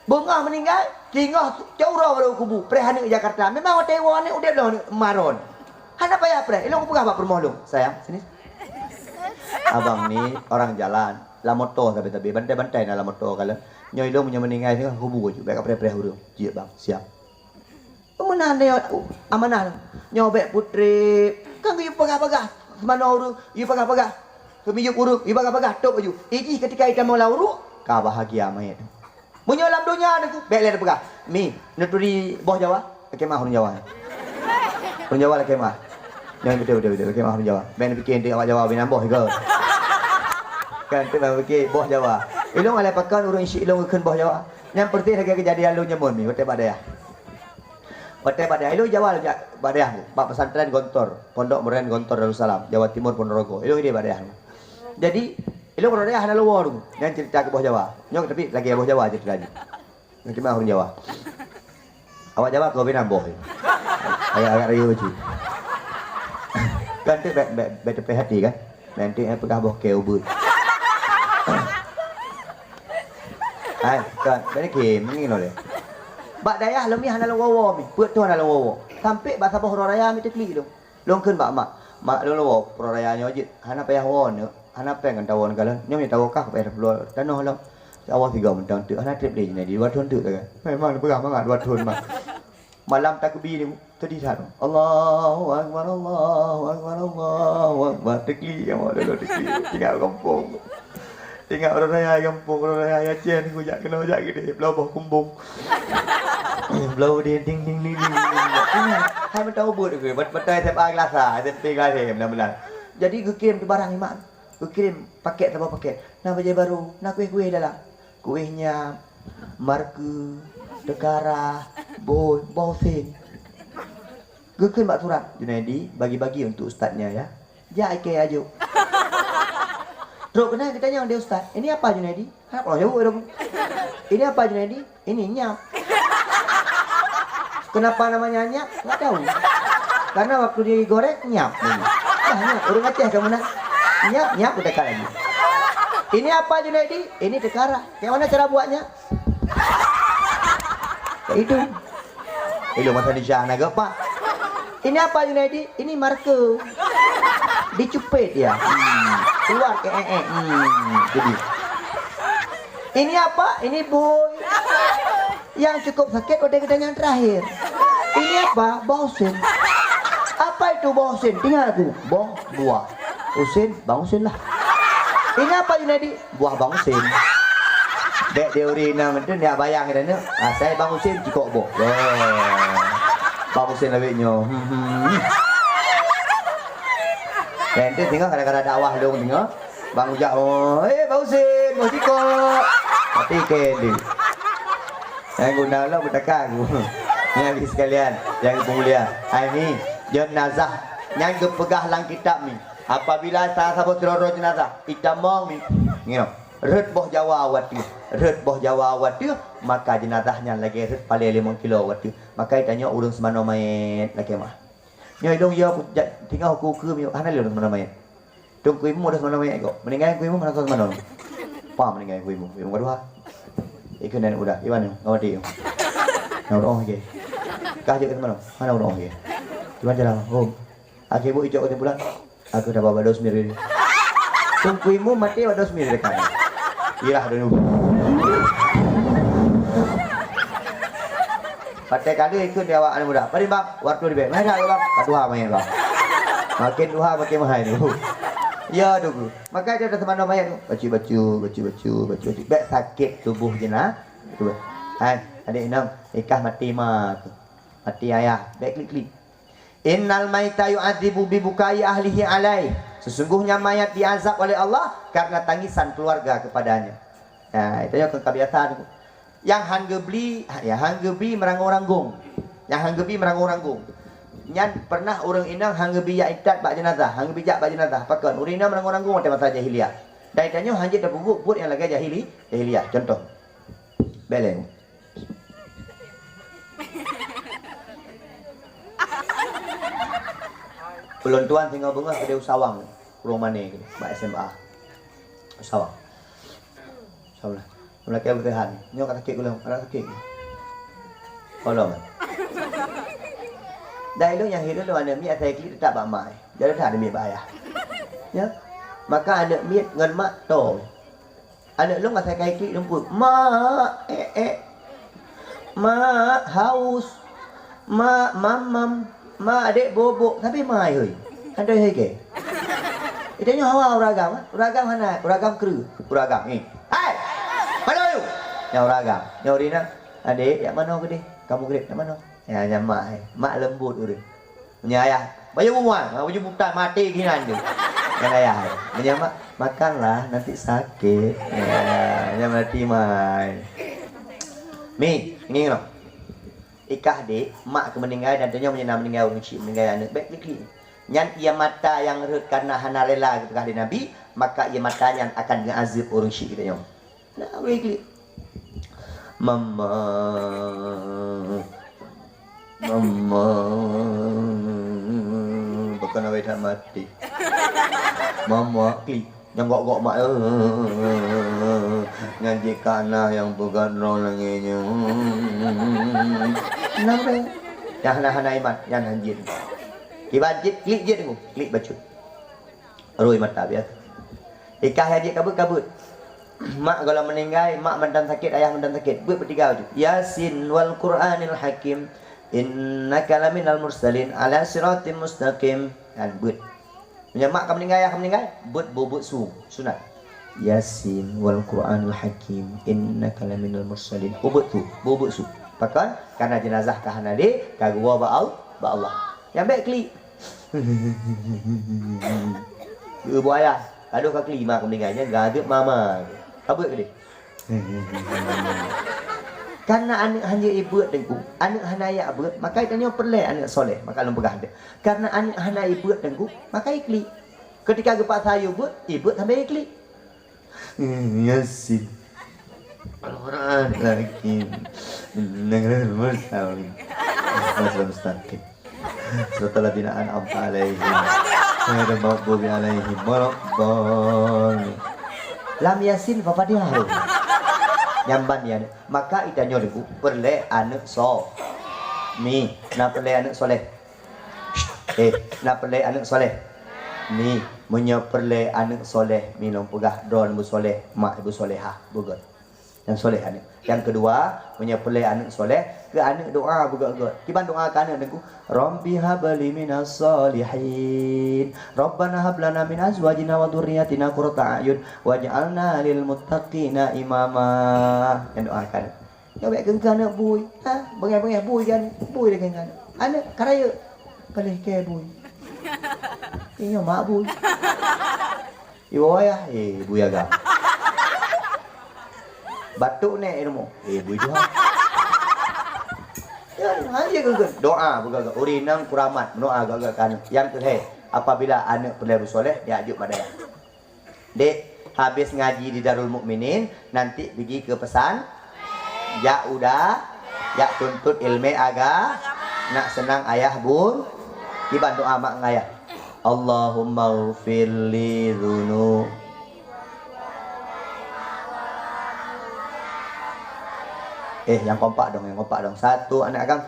Beungoh meuninggai, singoh cok uroe baru kubu, preh aneuk Jakarta. Memang watée woe aneuk udeb lom aneuk maron. Hana payah preh, ilong kupeugah bak peurumoh lôn, "Sayang, sini." Abang ni orang jalan. Lam moto sabe-sabe, bantai-bantai na lam moto kalon. Nyoe ilong meunyoe meuninggai singoh kubu aju, bék kapreh-preh ureuëng. Jeuet bang, siap. Meunan nyoe amanah. Nyoe bék peutreb. Kan geuyue peugah-peugah. Seumanoe ureuëng, geuyue peugah-peugah. Keumiyueb ureuëng, geuyue peugah-peugah, top aju. Ijih ketika itamong lam uruek, ka bahagia manyét. Meunyoe lam donya teungku, bék lé tapeugah, "Mi, neuturi boh Jawa?" Lakée meuah ureuëng Jawa. Ureuëng Jawa lakée meuah. Nyan beutôi, beutôi, beutôi, lakée meuah ureuëng Jawa. Bék neupike eunteuk awak Jawa binan boh sigoe. Kan, eunteuk bék neupike boh Jawa. Ilong alai pakon ureuëng isi ilong geukheun boh Jawa. Nyan peuresis lagée keujadian lôn nyoe Mi, watée bak dayah. Watée bak dayah, ilong Jawa lôn jak bak dayah, bak pesantren Gontor, Pondok Modern Gontor Darussalam, Jawa Timur, Ponorogo. Ilong ideh bak dayah. Jadi, ilong raya hana leuwoe tu. Nyan cerita keu boh Jawa. Nyoe tapi lagée boh Jawa cerita jih. Nyoe cuma ureuëng Jawa. Awak Jawa keu binan boh. Agak-agak rayeuk cit. Kan tu bék, bék, bék teupeh hati kan? Nanti eh peugah boh kée ubeut. Hai, kan, bék ni kim, ni noleh. Bak dayah lom Mi hana leuwoe-woe Mi. Peuet tu hana leuwoe-woe. Sampai bak saboh uroe raya Mi teuklik tu. Lôn kheun bak mak, "Mak, lôn lôn woe uroe raya nyoe jeuet, hana payah woe neuk, hana péng ngon tawoe neukalon. Nyoe meunyoe tawoe kah payah tapeuloe tanoh lom. Awai sigoe mantong teuk, hana treb lé Junaidi, dua thon teuk sagai." Memang neupeugah mangat dua thon, Mak. Malam takbir ni, seudeh that. Allahu Akbar, Allahu Akbar, Allahu Akbar. Teuklik, ya Allah, teuklik. Tinggai gampông. Tinggai uroe raya gampông, uroe raya Aceh ni, kujak keunoe jak keudeh, bloe boh kumbong. Bloe ding, ding, ding, ding, ding, ding. Hai mantong ubeut ke, bat-, batai S M A kelas sa, S M P kelas sa, beuna-beuna. Jadi geukirém teubarang iman. Geukirém pakét saboh pakét. Na bajée barô, na kueh-kueh dalam. Kueh nyap, marke, teukarah, bôi, boh usen. Geukheun bak surat, "Junaidi, bagi-bagi untuk ustaznya ya." Jak ikei aju. Trok keunan geutanyong di ustaz, "Ini apa Junaidi?" Hana pernah jaweueb dong. "Ini apa Junaidi?" "Ini nyap." "Kenapa namanya nyap?" "Nggak tahu. Karena waktu digoreng nyap." Nah, nyap. Ureuëng Aceh kamu nak. Nyap, nyap, udah kalah lagi. "Ini apa Junaidi?" "Ini teukarah." "Kayak mana cara buatnya?" Itu. Ilong masa ni Syah naga pak. "Ini apa Junaidi?" "Ini marke." Dicupet ya. Hmm. Keluar ke eh eh. Hmm. Jadi. "Ini apa?" "Ini boy." Yang cukup sakit pada kita yang terakhir. "Ini apa?" "Boh usen." "Apa itu boh usen?" "Tinggal aku. Boh buah. Usen, bang usen lah." "Ini apa Junaidi?" "Buah bang usen." Dek teori na meuntun dia bayang kita ni. Asai bang usen cikok boh. Wah. Bang usen lawik nyo. Hmm, hmm. Dan tu tengok kadang-kadang dakwah long tengok. Bang ujak, "Oh, eh, bang usen, boh cikok." Tapi ke dia. Yang guna lo bertaka aku. Yang di sekalian, yang pemulia. Hai ni, jenazah yang geupeugah lam kitab ni. Apabila salah saboh sidroe-droe jenazah, itamong ni. Ngiyo. Rhot boh Jawa wateuh, rhot boh Jawa wateuh, maka jenazah nyan lagée rhot palée limong kilo wateuh. Maka itanyoe ureuëng seumanoe manyét lakée meuah. Nyoe ilong yo tinggai ukeue-ukeue miyueb hana lé ureuëng seumanoe manyét. Teungku Imum udah seumanoe manyét kok. Meuninggai Teungku Imum hana seumanoe. Pa meuninggai Teungku Imum? Imum kedua. Ikeu nan udah, iwan nyoe, ngawati nyoe. Na ureuëng oke. Kah jeuet seumanoe? Hana ureuëng oke. Iwan jalan, hom. Akhé buet icok kesimpulan, aku dah bawa dos mir ini. Teungku Imum maté bawa dos mir dekat. Irah dulu. Patéh ka deuh ikheun di awak aneuk muda. Padum bang, watèe leubeh. Meuhai that bang. Ka tuha manyét bang. Makin tuha makin meuhai tu. Ya tu. Maka dia dah teumanoe manyét tu. Bacut-bacut, bacut-bacut, bacut-bacut. Bèk sakét tuboh jeuet na. Tu. Hai, adék inong, ikah maté ma tu. Maté ayah. Bèk klik-klik. Innal maita yu'adzibu bi bukai ahlihi alaih. Sesungguhnya mayat diazab oleh Allah karena tangisan keluarga kepadanya. Nah, itu yang kebiasaan. Nyang han geubri, nyang han geubri meuranggung-ranggung. Nyang han geubri meuranggung-ranggung. Nyan pernah ureueng inong han geubri jak itat bak jenazah, han geubri jak bak jenazah. Pakon? Ureueng inong meuranggung-ranggung watèe masa jahiliyah. Dan tanyoe han jeuet tapeubuet buet nyang lagèe jahili, jahiliyah. Contoh. Beleng. Ulôn tuan singoh beungoh keudéh u Sawang, Purwomané keudéh, bak S M A. U Sawang. Salah. Meulakèe beuteuhan. Nyoe ka sakét ulôn, ka sakét. Tolong. Dan ilôn nyang hireuen lôn aneuk miet asai klik teutap bak mak. Jadi that aneuk miet bak ayah. Ya. Maka aneuk miet ngon mak toe. Aneuk lôn asai ka iklik lumpur. Mak, eh, eh. Mak, haus. Mak, mam, mam. Mak, adék, bobok. Tapi mak, hôi. Hana hôi ke? Itu nyoe hawa ureueng agam, ah. Ureueng agam hana, ureueng agam kreueh. Ureueng agam, eh. Hai! Mana you? Nyoe ureueng agam. Nyoe ureueng inong. Adék, jak manoe keudéh? Ka meugreb, jak manoe? Ya, nyan mak, eh. Mak leumbot ureueng. Meunyoe ayah, "Bayeue bumoe, ha, bayeue buta maté keunan tu." Nyan ayah, eh. Meunyoe mak, "Makanlah, nanti sakit." Ya, nyan maté mai. Mi, ngieng lom. Ikah dek, mak keu meuninggai dan tanyoe meunyoe na meuninggai ureueng chik, meuninggai aneuk, bèk klik-klik. Nyan ie mata nyang rhot kareuna hana rela geupeugah lé Nabi, maka ie mata nyan akan geuazeueb ureueng chik geutanyoe. Nah, weh klik. Mama. Mama. Pakon awai that maté. Mama klik. Nyang gok-gok mak. Nyan jih kana nyang peugah droe lagèe nyoe. Nah, weh. Nyang hana-hana iman, nyan han jeuet. Kiban jeuet, klik jeuet teungku. Klik bacut. Roi mata biasa. Ikah nyang jeuet ka beuet, ka beuet. Mak gohlom meuninggai, mak mantong sakét, ayah mantong sakét. Beuet beutigau jeuet. Yasin wal Qur'anil Hakim. Innaka laminal mursalin ala siratim mustaqim. Kan beuet. Meunyoe mak ka meuninggai, ayah ka meuninggai, beuet beuet su, sunat. Yasin wal Qur'anil Hakim. Innaka laminal mursalin. Beuet su, beuet su. Pakon? Karena jenazah ka hana lé, ka geuwoe bak Al-, bak Allah. Nyang bèk klik. Geuh buaya, adoh ka kli ma keu meuninggai nyan, gadeueb mama. Ka beuet keudeh. Karena aneuk hana ibeuet teungku, aneuk hana jak beuet, maka tanyoe peureulèe aneuk soleh, maka lôn peugah teuh. Karena aneuk hana ibeuet teungku, maka iklik. Ketika geupaksa yue beuet, ibeuet sambil iklik. Yasin. Al-Qur'an Hakim. Innaka laminal mursalin. Siratal mustaqim. Siratal ladzina an'amta 'alaihim. Ghairil maghdubi 'alaihim waladdallin. Lam Yasin fa Fatihah. Nyang ban nyan. Maka itanyoe teungku peureulèe aneuk so. Mi, na peureulèe aneuk soleh. Eh, na peureulèe aneuk soleh? Mi, meunyoe peureulèe aneuk soleh, mi lôn peugah droeneuh beusoleh, mak beusolehah, beugöt. Nyang soleh aneuk. Nyang keudua, meunyoe peureulèe aneuk soleh, keu aneuk doa beugöt-göt. Kiban doa keu aneuk teungku, "Rabbi habli minas solihin. Rabbana hab lana min azwajina wa dzurriyyatina qurrata a'yun waj'alna lil muttaqina imama." Nyan doa keu aneuk. Nyoe bèk keu-keu aneuk bui. Ha, beungèh-beungèh bui kan. Bui lagèe nyan. Aneuk ka rayeuk. Ka lheuh kèe bui. Inyoe mak bui. Iwoe yah, eh, bui agam. Batuk nèk i rumoh. Eh, bui Tuhan. Ya, hana keu-keu. Doa beugöt-göt. Ureueng inong kuramat, meudoa göt-göt keu aneuk. Nyang keu lhèe, apabila aneuk peureulèe beusoleh, jak jok bak dayah. Dek, habis ngaji di Darul Mukminin, nanti pigi ke pesan, jak uda, jak tuntut ilmu aga, nak senang ayah bun, kiban doa mak ngon ayah. Allahumma ghfirli dzunu-. Eh, nyang kompak dong, nyang kompak dong. Satu, aneuk agam.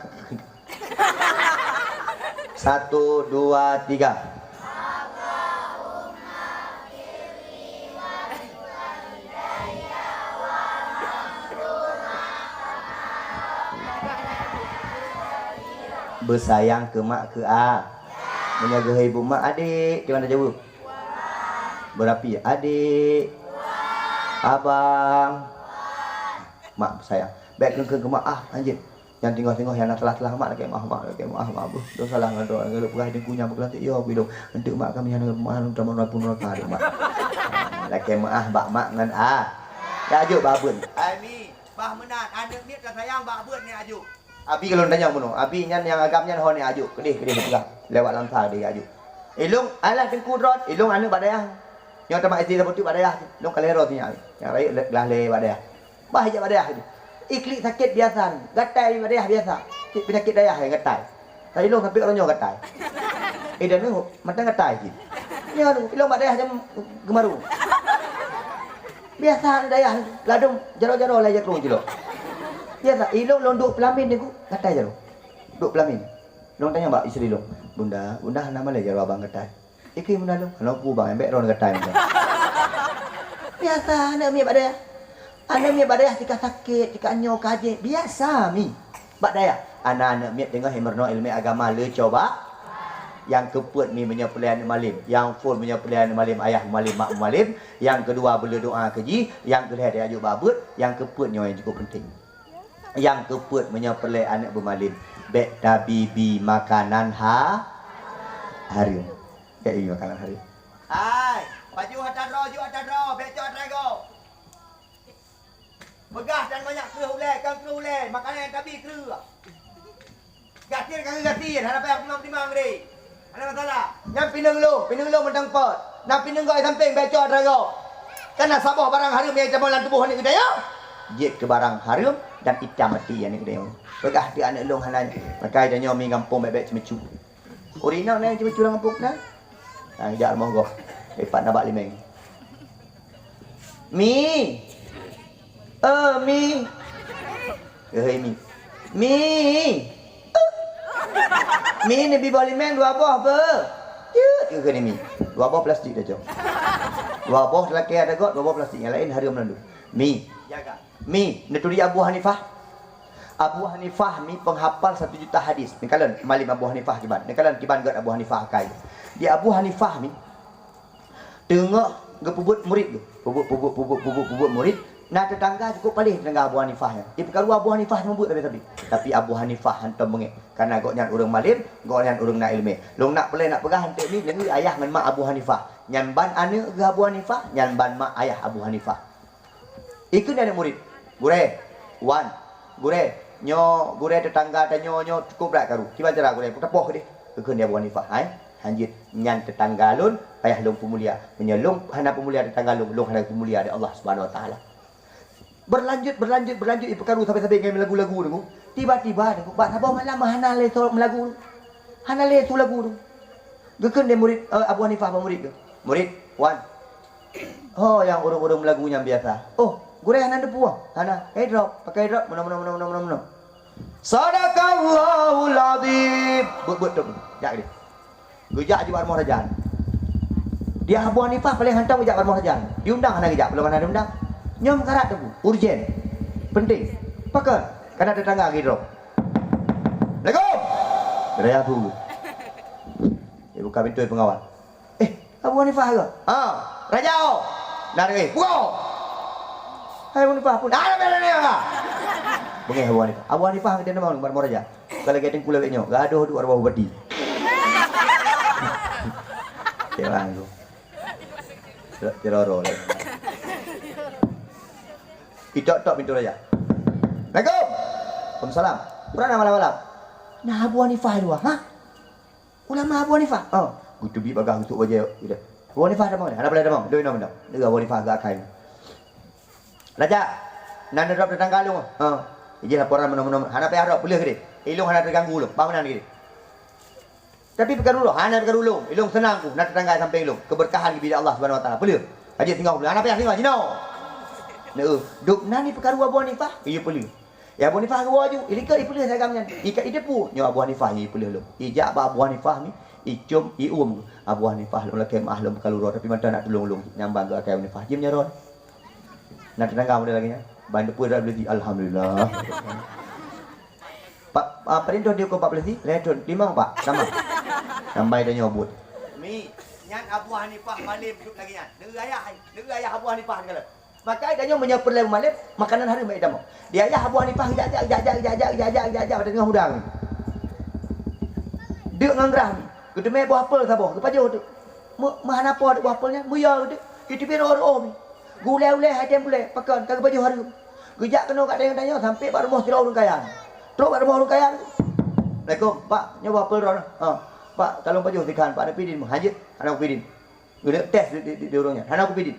Satu, dua, tiga. Beusayang keu mak keu a. Meunyoe geuhôi ibu mak, "Adék," kiban tajaweueb? Beurapi, "Adék." "Abang." Mak beusayang. Bèk kheun-kheun keu mak, ah, hanjeuet. Nyang teungoh-teungoh nyang na teulah-teulah mak, lakèe meu'ah mak, lakèe meu'ah mak, beuh, lôn salah ngon droe, lôn peugah Teungku nyang peugah teuh, yo, bidong. Eunteuk mak kami hana meu'ah, lôn tamong neraka, mak. Lakèe meu'ah bak mak ngon a. Ya, jok bak beuet. Ai Mi, bah meunan, aneuk miet ka sayang bak beuet ni, ajok. Abi ka lôn tanyong bunoe. Abi nyan nyang agam nyan ho ni ajok. Keudeh, keudeh peugah. Lewat lamsa keudeh ajok. Ilôn, alah Teungku droe, ilôn aneuk bak dayah. Nyoe teuma S D sapeue teuk bak dayah. Ilôn ka lhèe droe sinyak. Nyang rayeuk le-, glah lhèe bak dayah. Bah ijak bak dayah tu. Iklik sakét biasa ni. Gatai bak dayah biasa. Cit peunyakét dayah nyang gatai. Tapi ilôn sampoe uroe nyoe gatai. Eh, dan nyoe mantong gatai cit. Nyoe ilôn bak dayah jam geumaru. Biasa aneuk dayah ladôm jaroe-jaroe lagèe jakrong cilok. Biasa, ilôn lôn duek peulamin Teungku, gatai jaroe. Duek peulamin. Lôn tanyong bak istri lôn, "Bunda, bunda hana malèe jaroe abang gatai?" "Ikei bunda lôn, hana peue bang, bèk droeneuh gatai mantong." Biasa aneuk miet bak dayah. Aneuk miet bak dayah tika sakét, tika nyoe ka jih, biasa Mi. Bak dayah, ana aneuk miet teungoh meurunoe ileumèe agama le coba. Nyang keupeuet Mi meunyoe peureulèe aneuk malem, nyang phôn meunyoe peureulèe aneuk malem, ayah malem, mak malem, nyang keudua beuleudoa keu jih, nyang keulhèe tajak jok bak beuet, nyang keupeuet nyoe nyang cukôp peunteng. Nyang keupeuet meunyoe peureulèe aneuk beumalem, bèk tabi-bi makanan ha-, hareuem. Bèk bi makanan hareuem. Hai, baju atra droe, ju atra droe, bèk cok atra gob. Peugah dan banyak kreueh ulèe, kan kreueh ulèe, makanan nyang tabi kreueh. Gasien ka geugasien, hana payah timang-timang deh. Hana masalah. Nyang pineung lôn, pineung lôn mantong peuet. Na pineung gob di sampéng, bèk cok atra gob. Kan na saboh barang hareuem nyang itamong lam tuboh aneuk geutanyoe. Jeuet keu barang hareuem dan itam até aneuk geutanyoe. Peugah teuk aneuk lôn hana, pakai tanyoe Mi gampông bèk-bèk ceumeucue. Ureueng inong na nyang ceumeucue lam gampông na? Nah, jak rumoh gob. Dipat na bak limeng. Mi! Eh, Mi! Geuhôi Mi. Mi! Mi, neubi boh limeng dua boh beuh. Jeuet, geukheun Mi. Dua boh plastik tacok. Dua boh talakèe atra gob, dua boh plastik, nyang laén hareuem lam dum. Mi. Jaga. Mi, neuturi Abu Hanifah. Abu Hanifah Mi penghafal satu juta hadis. Neukalon malem Abu Hanifah kiban. Neukalon kiban göt Abu Hanifah akai. Di Abu Hanifah Mi, teungoh geupeubuet murit geuh. Peubuet, peubuet, peubuet, peubuet, peubuet murit. Na teutangga cukôp paléh teutangga Abu Hanifah nyan. Ipeukaru Abu Hanifah seumeubeuet sabe-sabe. Tapi Abu Hanifah hantom beungèh. Karena gobnyan ureueng malem, gobnyan ureueng na ileumèe. Lôn nak peureulèe nak peugah eunteuk Mi, deungoe ayah ngon mak Abu Hanifah. Nyan ban aneuk geuh Abu Hanifah, nyan ban mak ayah Abu Hanifah. Ikheun aneuk murit, "Gurèe, wan, gurèe, nyoe gurèe teutangga tanyoe nyoe cukôp brat karu. Kiban cara gurèe, peuteupôh deh." Geukheun Abu Hanifah, "Hai, hanjeuet, nyan teutangga lôn, payah lôn peumulia. Meunyoe lôn hana peumulia teutangga lôn, lôn hana peumulia di Allah Subhanahu Wa Taala." Berlanjut, berlanjut, berlanjut, ipeukaru sabe-sabe ngon meulagu-lagu tu. Tiba-tiba tu, bak saboh malam hana lé soe meulagu. Hana lé su lagu tu. Geukheun lé murit, eh, Abu Hanifah bak murit geuh, "Murit, wan." "Ho nyang ureueng-ureueng meulagu nyan biasa?" "Oh, gurèe hana neupue?" "Hana." "Eh, drop, pakai drop, meunoe, meunoe, meunoe, meunoe, meunoe, meunoe." "Sadaqallahul Azim." Beuet-beuet tu. Jak deh. Geujak jih bak rumoh raja. Di Abu Hanifah paléng hantom geujak bak rumoh raja. Diundang hana geujak, peue hana diundang. Nyoe meukarat Teungku, urgen. Penting. Pakon? Karena teutangga geudroe. "Assalamualaikum." Raja tu. Ibuka pintoe peungawal. "Eh, Abu Hanifah ke?" "Ha, raja oh." "Nah, eh, buka." "Hai Abu Hanifah pun." "Ah, dah, dah, dah, dah." Beungèh Abu Hanifah. Abu Hanifah kata nama bak rumoh raja. Kalau kata Teungku lawét nyoe, gadoh duek arwah bupati. Cewang tu. Tiroro lah. Itok-tok pintu raja. "Assalamualaikum." "Waalaikumsalam." "Peue na malam-malam?" "Nah Abu Hanifah dua, ha?" "Ulama Abu Hanifah?" "Oh." Geuteubiet bagah geutuk bajèe. "Abu Hanifah tamong." "Hana peue tamong. Doi nong, nong." Doi Abu Hanifah geuakai. "Raja, na neudrob teutangga lôn." "Ha." "Ijih laporan meunoe-meunoe." "Hana payah drob, peuleueh keudeh. Ilôn hana teuganggu lôn. Bah meunan keudeh." "Tapi peukaru lôn." "Hana peukaru lôn. Ilôn seunang ku, na teutangga sampéng lôn. Keubeurkahan geubri lé Allah Subhanahu Wa Taala. Peuleueh. Ka jeuet singoh peuleueh. Hana payah singoh jinoe." Nah, dum nan ipeukaru Abu Hanifah, iya peuleueh. Ya Abu Hanifah geuwoe ju, ilikot ipeuleueh si agam nyan. Ikat iteupeue, nyoe Abu Hanifah nyang ipeuleueh lôn. Ijak bak Abu Hanifah ni, icôm, iuem. "Abu Hanifah, lôn lakèe meu'ah lôn peukaru droe, tapi mantong nak tulông lôn." Nyang ban geuakai Abu Hanifah. Jeuem nyan droe. Na teutangga model lagèe nyan. Ban teupeue droe, alhamdulillah. Pak, Ah, paling thon di ukeue empat belas, lhèe thon, limong, Pak, tamah. Sampai tanyoe buet. Mi, nyan Abu Hanifah malem duek lagèe nyan. Neu ayah, neu ayah Abu Hanifah segala. Maka tanyoe meunyoe peureulèe malem, makanan hareuem bak tamong. Di ayah Abu Hanifah jak-jak, jak-jak, jak-jak, jak-jak, jak-jak, pada teungoh udang. Deuk ngon grah mi. Geuteumé boh apel saboh, geupajoh teuk. Meu-, meuhana po teuk boh apel nyan, meuyo teuk. Geuteumé roh-roh mi. Gulèe-ulèe hai tem bulèe, pakon, ka geupajoh hareuem. Geujak keunoe kat tanyoe-tanyoe sampai bak rumoh sidroe ureueng kaya. Trok bak rumoh ureueng kaya. "Assalamualaikum, Pak, nyoe boh apel droeneuh." "Ha, Pak, ka lôn pajoh sikhan, Pak, na pidin meuh?" "Hanjeuet, hana kupidin." Geuneuk tes di, di, di, di ureueng nyan. "Hana kupidin."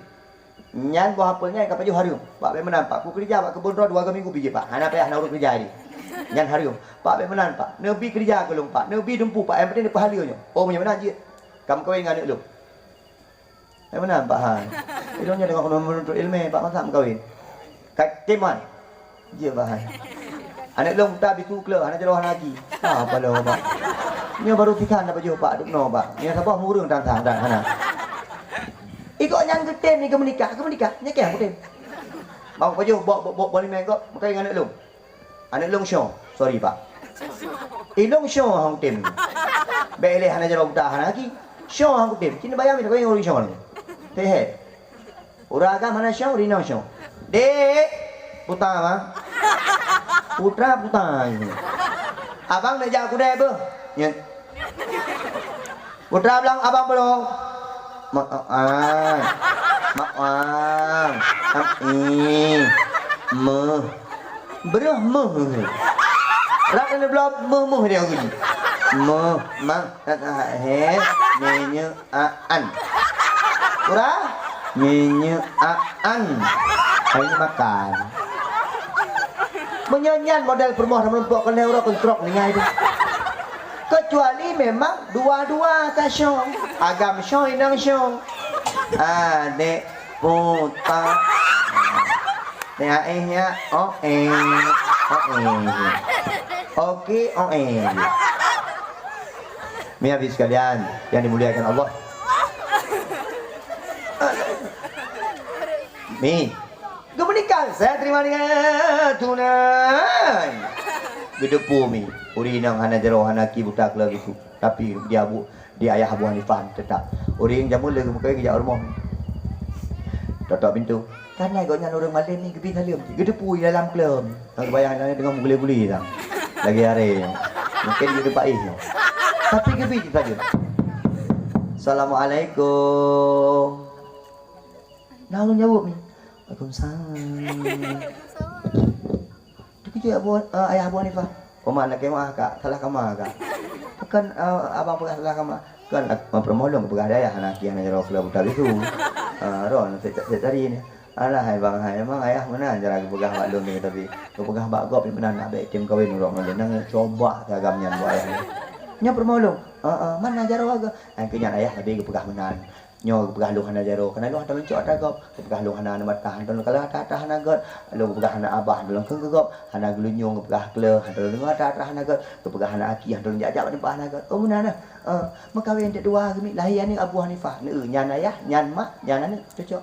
Nyan boh apel nyan ka pajoh hareuem. "Pak, bèk meunan, Pak. Kukeurija bak keubon droe dua minggu pih jeuet, Pak. Hana payah na ureueng keurija di. Nyan hareuem." "Pak, bèk meunan, Pak. Neubi keurija keu lôn, Pak. Neubi dumpeue, Pak. Nyang penting neupeuhaleue nyoe." "Oh, meunyoe meunan jeuet. Ka meukawen ngon aneuk lôn." "Bèk meunan, Pak, hai. Ilôn nyoe teungoh meununtot ileumèe, Pak, masa meukawen." "Ka tem man." Jeuet, Pak, hai. "Aneuk lôn buta bisu kleuh, hana jaroe hana aki." "Ah, paloe, Pak. Nyoe barô sikhan na pajoh, Pak, duek noe, Pak. Nyoe saboh ureueng tan sang, tan hana." "Igoe nyan geutem, i geumeunikah, geumeunikah. Nyoe kèe geutem." "Bang pajoh, bok, bok, bok, bok limèe gob, meukawen ngon aneuk lôn." "Aneuk lôn shoe." "Sorry, Pak. Ilôn shoe hana kutem. Bèk ilèe hana jaroe buta hana aki. Shoe hana kutem. Cit neubayang mita kawin ngon ureueng shoe lagèe." Teuh. Ureueng agam hana shoe, ureueng inong shoe. "Dek, puta, Bang. Putra puta." "Abang neuk jak keudè beuh." "Nyan." "Putra blang abang beuh." "Mak, ah, ah. Mak, ah. Am, i. Meuh." Breuh meuh. Rab keuneuk bloe meuh-meuh dia geuji. Meuh, mang, tat, ah, he, minyeuk, a, an. Ura? Minyeuk, a, an. Hai makan. Meunyoe nyan model peurumoh lam leumpok keunoe uroe keutrok ningai tu. Kecuali memang dua-dua ka syong. Agam syong, inong syong. Ah, dek. Puta. Ni aéh ya, oe, oe. Oke, oe. Mi habis sekalian yang dimuliakan Allah. Mi, geumeunikah saya terima dengan tunai. Geuteupeue mi, ureueng inong hana jaroe, hana aki, buta kleuh gitu. Tapi dia bu Di ayah Abu Hanifah teutap. Ureueng jameun lé geumeukawen geujak u rumoh. Totok pintoe. Kan gobnyan ureueng malém ni geubi saleuem cit. Geuteupeue di dalam kleuh. Nyang geubayang nyan teungoh meuguli-guli sang. Lagèe aré nyoe. Mungken geuteupeue nyoe. Tapi geubi cit saleuem. "Assalamualaikum." Na ureueng jaweueb ni. "Waalaikumsalam." Teukeujot Abu, eh, ayah Abu Hanifah. "Oma, lakèe meu'ah, Kak, salah kama, Kak." "Pakon, eh, abang peugah salah kama?" "Kan, eh, peurumoh lôn geupeugah di ayah, hana aki hana jaroe kleuh buta bisu." "Ah, ron, sek, sek tadi ni." "Alah, hai bang, hai, emang ayah meunan cara geupeugah bak lôn ni, tapi geupeugah bak gob meunan nak bèk tem kawen uroe ngon lôn. Nang coba si agam nyan buet ayah nyan." "Nyoe peurumoh lôn." "Heeh, mana jaroe agam?" "Hai, keu nyan ayah leubeh geupeugah meunan." Nyoe geupeugah lôn hana jaroe, kana lôn hantom lôn cok atra gob. Geupeugah lôn hana aneuk mata, hantom lôn kalon atra-atra hana gèt. Lôn geupeugah hana abah, hantom lôn kheun keu gob. Hana geulinyueng, geupeugah kleuh, hantom lôn deungoe atra-atra hana gèt. Geupeugah hana aki, hantom lôn jak-jak bak teumpat hana gèt. Oh, meunan nah. Eh, meukawen teuk dua geumiet, lahé aneuk Abu Hanifah. Neu, nyan ayah, nyan mak, nyan aneuk, cocok.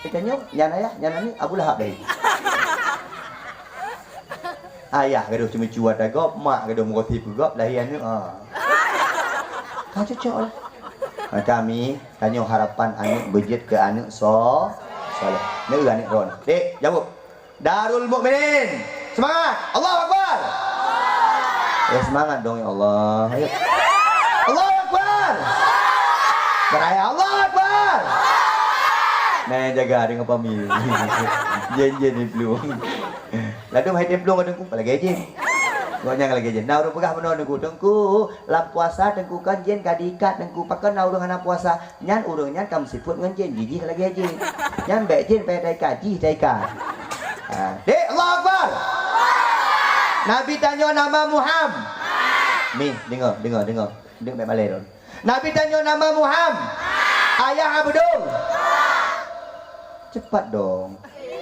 Geutanyoe, nyan ayah, nyan aneuk, Abu Lahab lahé. Ayah gadoh ceumeucue atra gob, mak gadoh meuroti keu gob, lahé aneuk, ha. Ka cocok lah. Maka mi, tanyoe harapan aneuk beujeuet keu aneuk so-, soleh. Neu aneuk droen. Dek, jaweueb. Darul Mukminin. Seumangat. Allahu Akbar. Eh, seumangat dong, ya Allah. Ayo. Allahu Akbar. Beuraya, Allahu Akbar. Nah, jaga deungon pami. Jén-jén di plueng. Ladôm hai tem plueng ka teungku, lagèe jén. Gobnyan lagèe jén. Na ureueng peugah bunoe teungku, teungku, lam puasa teungku kan jén ka diikat teungku. Pakon na ureueng hana puasa? Nyan ureueng nyan ka meusifeuet ngon jén, jih-jih lagèe jén. Nyan bèk jén payah taikat, jih taikat. Ha. Dek, Allahu Akbar. Nabi tanyoe nama Muham. Mih, deungö, deungö, deungö. Deuk bèk malèe lôn. Nabi tanyoe nama Muham. Ayah Abdul. Cepat dong.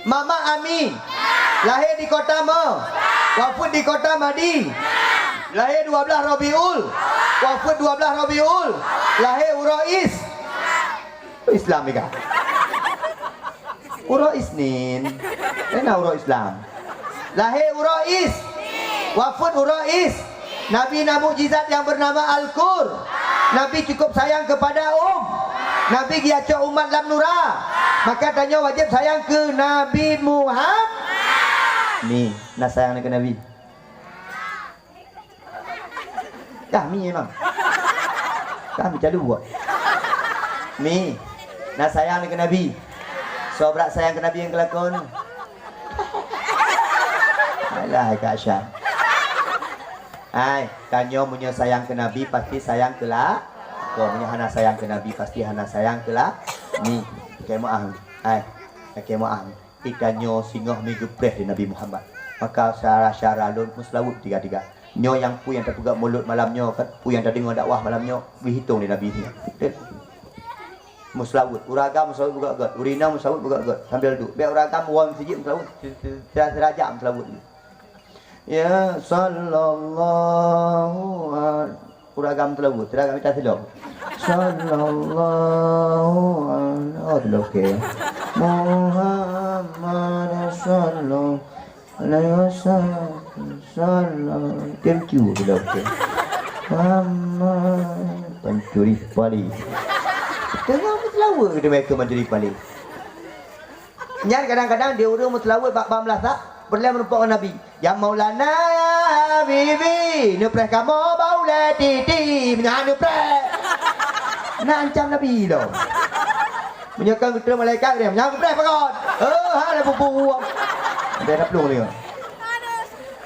Mama Ami. Lahé di Kota Me. Wafeuet di Kota Madi. Lahé dua belas Rabiul. Wafeuet dua belas Rabiul. Lahé uroe Is. Islam ika. Uroe Isnin. Ena uroe Islam. Lahé uroe Is. Wafeuet uroe Is. Nabi na mukjizat nyang beunama Al-Qur. Nabi cukup sayang keupada um. Nabi geuyacok umat lam nura. Maka tanyoe wajéb sayang keu Nabi Muhammad. Ni, na sayang keu Nabi. Kah mi memang. Kah mi calu buat. Mi, na sayang keu Nabi. Sobrak sayang keu Nabi nyang keulakon. Alah, Kak Syah. Hai, tanyoe meunyoe sayang keu Nabi, pasti sayang keu la-, ko, meunyoe hana sayang keu Nabi, pasti hana sayang keu la-, ni, keu maah. Hai, keu maah. Geutanyoe singoh mi geupreh lé Nabi Muhammad. Maka syara-syara lôn meuseulaweuet tiga-tiga. Nyoe nyang peue nyang tapeugah mulod malam nyoe, kan? Peue nyang tadeungoe dakwah malam nyoe, geuhitong lé Nabi nyoe. Meuseulaweuet. Ureueng agam meuseulaweuet beugöt-göt. Ureueng inong meuseulaweuet beugöt-göt. Sambil duek. Bèk ureueng agam woe meuseujid meuseulaweuet, sira-sira jak meuseulaweuet. Ya, sallallahu al-, ureueng agam teulaweuet, ureueng agam mita silop. Sallallahu al-, oh, teulaweuet, okey. Muhammad sallallahu alaihi wasallam. Sallallahu, tem cu teulaweuet, okey. Muhammad, pancuri pali. Teungoh meuteulaweuet, keudeue mereka pancuri pali. Nyan kadang-kadang di ureueng meuteulaweuet bak bam lasak, peureulèe meurumpok ngon Nabi. Ya Maulana, ya Habibi, neupreh kamoe bak ulèe titi, meunyo hana neupreh. Na ancam Nabi lom. Meunyo kon geutrön malaikat, meunyo hana geupreh pakon. Oh, ha, dah pupu. Dah, dah plueng dia.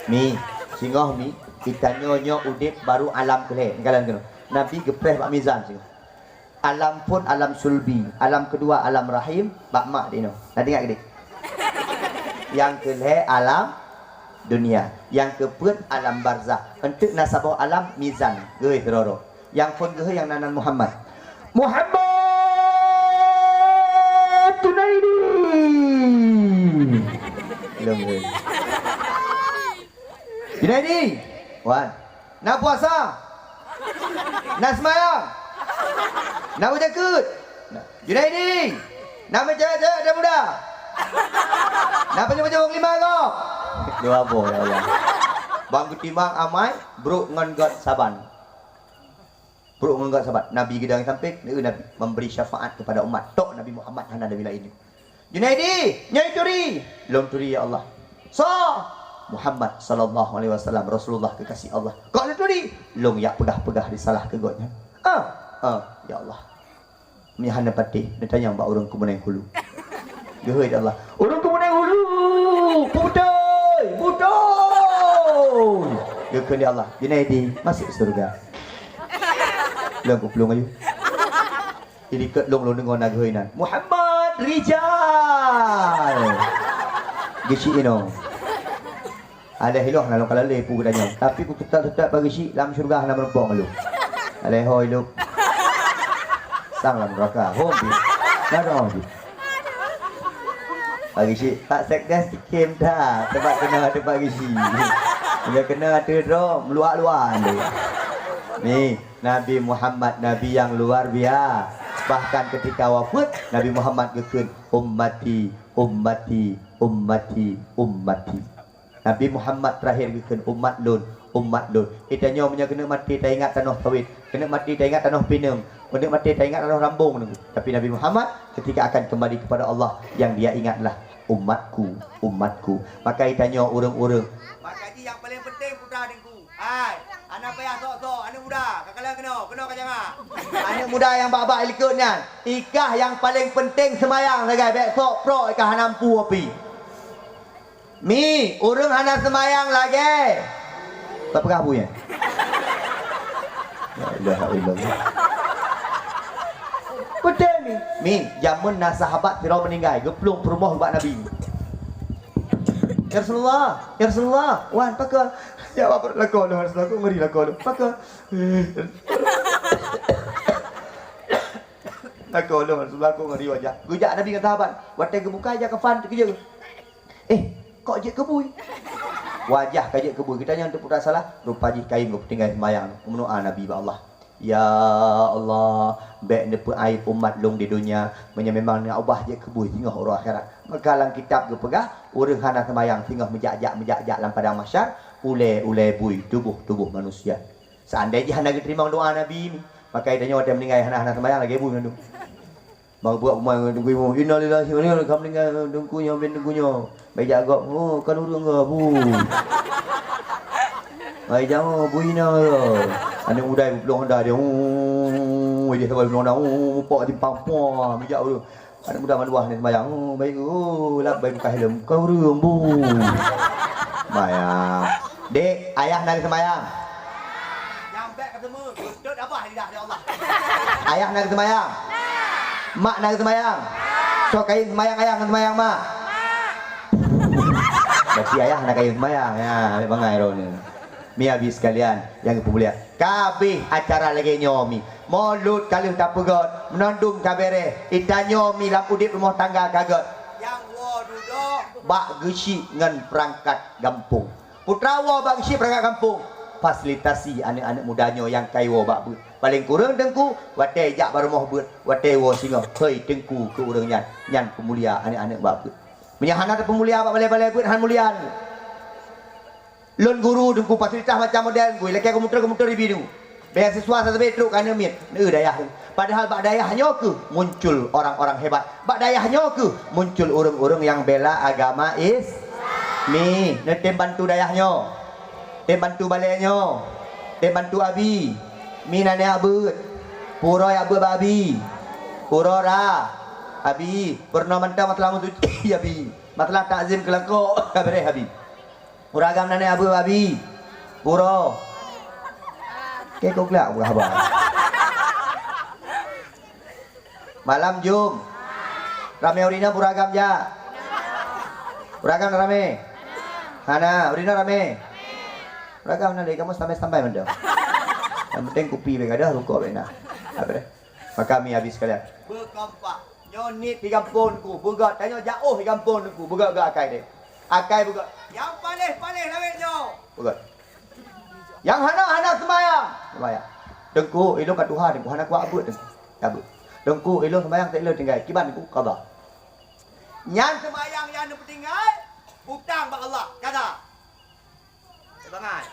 Mi, singoh mi, geutanyoe nyoe udép baru alam keulhèe. Kalon keunoe. Nabi geupreh bak mizan singoh. Alam phôn alam sulbi, alam keudua alam rahim, bak mak di inoe. Na teuingat keudéh? Nyang keulhèe alam dunia, nyang keupeuet alam barzakh. Eunteuk na saboh alam mizan, geuhôi keudroe-droe. Nyang phôn geuhôi nyang nan, nan Muhammad. Muhammad Junaidi! Belum geuhôi. Junaidi! Wan. Na puasa? Na seumayang? Na beujakeuet? Na. Junaidi, na meucewek-cewek dan muda? Na pajoh-pajoh lima gob? Dua boh, ya Allah. Bang geutimang amai, brok ngon göt saban. Brok ngon göt saban. Nabi geudong sampéng, Nabi memberi syafaat kepada umat. Tok Nabi Muhammad hana Nabi lain. Junaidi, nyoe turi. Lôn turi, ya Allah. Soe? Muhammad sallallahu alaihi wasallam, Rasulullah kekasih Allah. Kok lôn turi? Lôn jak peugah-peugah risalah keu gobnyan. Ah, ah, ya Allah. Meunyo hana patéh, neutanyong bak ureueng Keumeuneung Hulu. Geuhôi, ya Allah. Ureueng Keumeuneung Hulu, beutôi, beutôi. Geukheun, ya Allah. Junaidi, masuk surga. Lôn kuplueng ayu. Di likot lôn, lôn deungoe na geuhôi nan, "Muhammad Rijal!" Geuchik inoe. Aléh ilôn hana lôn kalon lé peue geutanyoe. Tapi kuteutap-teutap bak geuchik lam syeuruga hana meurumpok ngon lôn. Aléh ho ilôn. Sang lam neuraka. Hom pih. Na dong jih. Bak geuchik, Pak Sekdes tikem that. Teumpat keunoe teumpat geuchik. Meunyoe keunoe ateueh droe, meuluak-luak lé. Ni. Nabi Muhammad, Nabi nyang luar bia-, bahkan ketika wafeuet, Nabi Muhammad geukheun, "Ummati, ummati, ummati, ummati." Nabi Muhammad terakhir geukheun, "Umat lôn, umat lôn." Geutanyoe meunyoe keuneuk maté taingat tanoh sawét, keuneuk maté taingat tanoh pineung, keuneuk maté taingat tanoh rambong. Tapi Nabi Muhammad ketika akan kembali kepada Allah, yang dia ingatlah, "Umatku, umatku." Maka geutanyoe ureueng-ureueng. Maka jih nyang paleng penting putra dengku. Hai, hana payah sok-sok, aneuk muda, ka kalon keunoe, keunoe ka jama. Aneuk muda nyang bak-bak i likot nyan, ikah nyang paleng penting seumayang sagai, bèk sok prok ikah hana mampu api. Mi, ureueng hana seumayang lagèe. Tapeugah bu nyan. La ilaha illallah. Beutôi mi. Mi, jameun na sahabat sidroe meuninggai, geuplueng peurumoh bak Nabi. "Ya Rasulullah, ya Rasulullah, wan, pakon?" "Ya, apa lakoe lôn, Rasulullah, aku ngeri lakoe lôn." "Pakon?" "Lakoe lôn, Rasulullah, aku ngeri wajah." Geujak Nabi ngon sahabat. Watèe geubuka ija kafan, teukeujot. "Eh, kok jeuet keubui?" Wajah ka jeuet keubui. Geutanyoe teupeu salah, rupa jih kayém geupeutinggai seumayang. Meunoe Nabi bak Allah. Ya Allah, bék neupeuaéb umat lôn di donya, meunyoe memang neuubah jeuet keu bui singoh uroe akhirat. Maka lam kitab geupeugah, ureuëng hana seumayang singoh meujak-jak, meujak-jak lam padang mahsyar, ulée-ulée bui tuboh-tuboh manusia. Seandai jih hana geuteurimong doá Nabi, maka tanyoe watée meuninggai hana, hana seumayang lagée bui mandum. Bang buat rumah ngon Teungku Imum, "Innalillahi wa inna ilaihi raji'un," ka meuninggai Teungku nyoe, bin Teungku nyoe. Baik jak gop, "Oh, kan ureuëng gop, bu." Hai jangoe, bu ina ya. Aneuk muda ibu pelong dah dia. Oh, dia sabai pelong dah. Oh, mupok di pampoa, bijak ureuëng. Aneuk muda maluah ni sembahyang. Oh, baik. Oh, lap baik buka helm. Kan ureuëng, bu. Sembahyang. Dek, ayah nak sembahyang. Nyang bèk ka teumé, beutôi abah lidah, ya Allah. Ayah na geuseumayang? Mak na geuseumayang? Soe kayém seumayang ayah ngon seumayang mak? Berarti ayah na kayém seumayang. Ya, ambil bangai droeneuh. Mi abi sekalian nyang geupeumulia. Ka habéh acara lagèe nyoe mi. Mulod ka lheueh tapeugöt, meunandum ka bèrèh, geutanyoe mi lam udép rumoh tangga ka göt. Nyang woe dudoe bak geusyik ngon peurangkat gampông. Putra woe bak geusyik peurangkat gampông, fasilitasi aneuk-aneuk muda nyoe nyang ka iwoe bak beuet. Paleng kureueng teungku, watèe jak bak rumoh beuet, watèe woe singoh, hôi teungku keu ureueng nyan, nyan peumulia aneuk-aneuk bak beuet. Meunyoe hana teupeumulia bak balèe-balèe beuet, han mulia teungku. Lôn guru teungku, fasilitas macam model teungku, ilakèe komuter-komuter ibi teungku. Beasiswa sabe trok keu aneuk miet, neu dayah. Padahal bak dayah nyoe keuh muncul orang-orang hebat. Bak dayah nyoe keuh muncul ureueng-ureueng nyang bela agama Is-, mi, neutem bantu dayah nyoe. Tem bantu balèe nyoe. Tem bantu abi. Mi na neujak beuet. Pura jak beuet bak abi. Pura ra. Abi, peurunoe mantong masalah meusuci abi. Masalah takzim keulangkok, ka bèrèh abi. Ureueng agam na neujak beuet bak abi. Pura. Keu kok glak buka haba. Malam jum. Ramé ureueng inong pura agam jak? Pura agam ramé? Hana, ureueng inong ramé? Pura agam na lé, kamoe standby-standby mantong. Nyang penting kupi bèk gadôh, rukok bèk na. Apa deh? Maka mi habéh sekalian. Beukompak. Nyoe niet di gampông teungku, beugöt. Tanyoe jak óh di gampông teungku, beugöt-göt akai deh. Akai beugöt. Nyang paléh-paléh lawét nyoe. Beugöt. Nyang hana, hana seumayang. Seumayang. Teungku, ilôn ka tuha, teungku hana kuat beuet teungku. Ka beuet. Teungku, ilôn seumayang teuk ilôn tinggai. Kiban teungku, qadha. Nyan seumayang nyang neupeutinggai, utang bak Allah. Qadha. Bangai.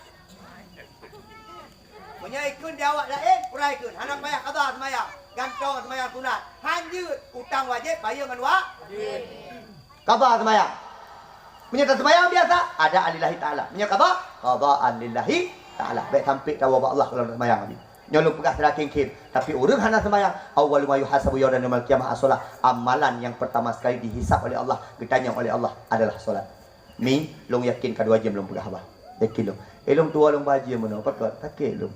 Meunyoe ikheun di awak laén, pura ikheun. Hana payah qadha seumayang. Gantong seumayang sunat. Han jeuet, utang wajéb, bayeue ngon wa-, qadha seumayang. Meunyoe taseumayang biasa, adaan lillahi ta'ala. Meunyoe qadha, qadaan lillahi ta'ala. Bèk sampé tawoe bak Allah kalau taseumayang tadi. Nyoe lôn peugah secara khém-khém. Tapi ureueng hana seumayang, awwalu ma yuhasabu yaumal qiyamah as-shalah. Amalan yang pertama sekali dihisab oleh Allah, geutanyong oleh Allah adalah solat. Mi, lôn yakin ka dua jeuem lôn peugah haba. Yakin lôn. Eh, lôn tuwoe lôn ba jeuem bunoe, pakon? Sakét lôn.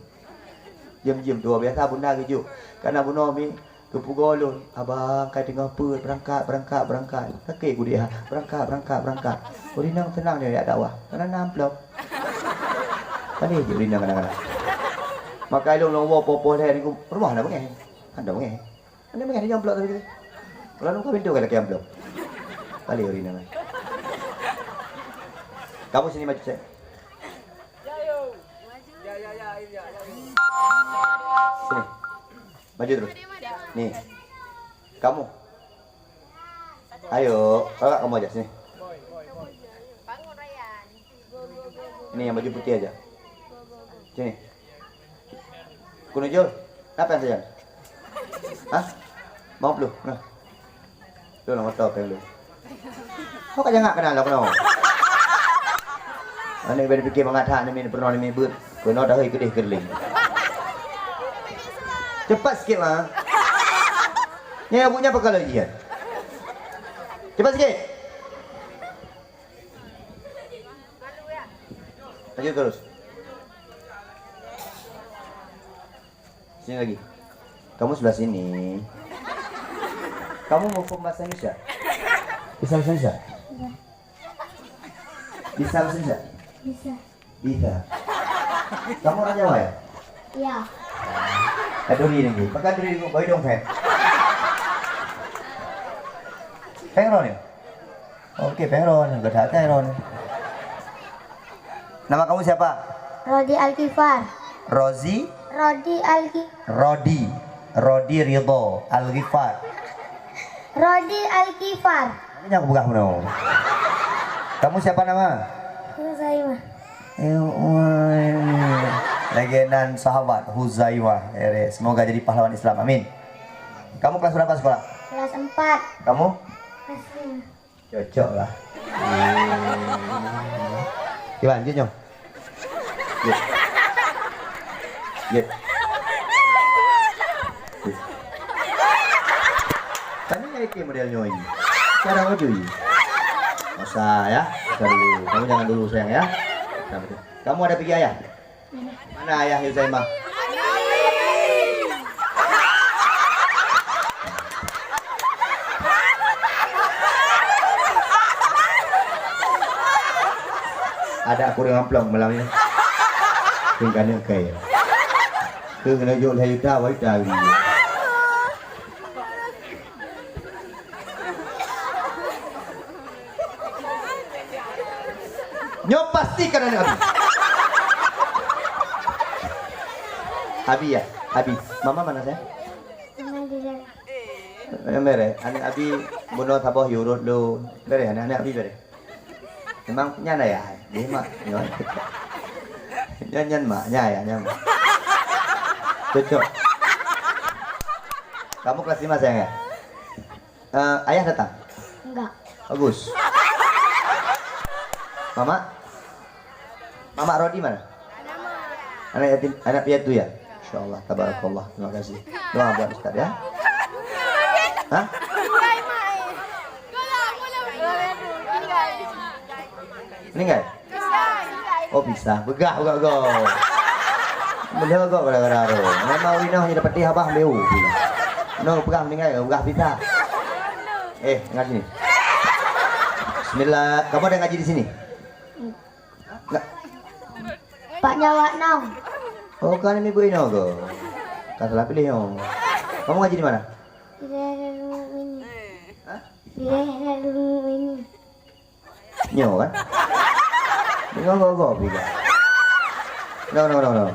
Jeuem-jeuem tuwoe biasa bunda geujok. Kana bunoe mi, Geupugoe lôn, "Abang, kai teungoh peuet, beurangkat, beurangkat, beurangkat." Sakét kudéh ha, beurangkat, beurangkat, beurangkat. Ureueng inong seunang nyoe jak dakwah, karena na amplop. Paléh jih ureueng inong kadang-kadang. Maka lôn lôn woe poh-poh lhèe nyoe, rumoh hana beungèh. Hana beungèh. Hana beungèh, nyoe amplop tadi. Kalau nunggu pintu ka lakèe amplop. Paléh ureueng inong. Kamu sini maju, Cek. Sini. Maju terus. Nih. Kamu. Ayo, kakak kamu aja sini. Ini yang baju putih aja. Sini. Kunujul, kenapa yang sayang? Hah? Mau peluk? Nah. Lôn lam moto péng lôn. Kok ka jangak keunan lôn keunoe? Aneuk bèk pike mangat that, aneuk miet peurunoe, aneuk miet beuet. Keunoe dahôi keudeh keureuling. Cepat sikit, Ma. Nyan ibu nyan peukala jian. Cepat sikit. Lanjut terus. Sini lagi. Kamu sebelah sini. Kamu mau bahasa Indonesia? Bisa bahasa Indonesia? Bisa bahasa Indonesia? Bisa. Bisa. Kamu orang Jawa ya? Ya. Kanduri nunggu. Pakai kanduri nunggu. Bawa hidung saya. Pengen ya? Oke, Peron, gak ada Peron. Nama kamu siapa? Rozi Alkifar. Rozi? Rodi Alki. Rodi. Rodi Ridho Al-Ghifar. Rodi Al-Ghifar. Nyang peugah meunoe. Kamu siapa nama? Huzaimah. Eh, wah. Lagèe nan sahabat Huzaimah. Eh, semoga jadi pahlawan Islam. Amin. Kamu kelas berapa sekolah? Kelas empat. Kamu? Kelas lima. Cocok lah. Iwan, jeuet nyoe. Jeuet. Jeuet. Jeuet. Tadi nyai ke model nyoe ini. Cara baju ini. Masa ya. Masa dulu. Kamu jangan dulu sayang ya. Kamu ada pergi ayah? Mana ayah Huzaimah? Ada aku dengan plong malam ni. Tinggal ni kai. Ke kena jok lhèe juta, dua juta lagi. Nyoe pasti kan aneuk Abi. Abi ya? Abi. Mama mana, sayang? Mama di dalam. Eh, bèrèh. Aneuk Abi bunoe saboh yue rot lôn. Bèrèh, aneuk-aneuk Abi bèrèh. Memang nyan ayah, eh? Dia mak. Nyan, nyan mak, nyan ayah, nyan mak. Cocok. Kamu kelas lima, sayang, ya? Eh, ayah datang? Enggak. Bagus. Mama? Mama Rodi mana? Anak yatim, anak piatu ya? Masya Allah, tabarakallah. Terima kasih. Doa buat Ustaz ya. Hah? Meninggal? Oh, bisa. Peugah, peugah, peugah. Meudah peugah gara-gara tu. Memang ureueng inong nyoe dapat habah meu. Nong peugah meninggal, peugah bisa. Eh, dengar sini. Bismillah. Kamu ada ngaji di sini? Enggak. Pak Nyawa Nong. Oh, kan ini Bu Ino ke? Tak salah pilih, oh. Kamu ngaji di mana? Di Zairul Mukminin. Hah? Di Zairul Mukminin. Nyoe kan? Dengar gogoh pih dah. No, no, no, no.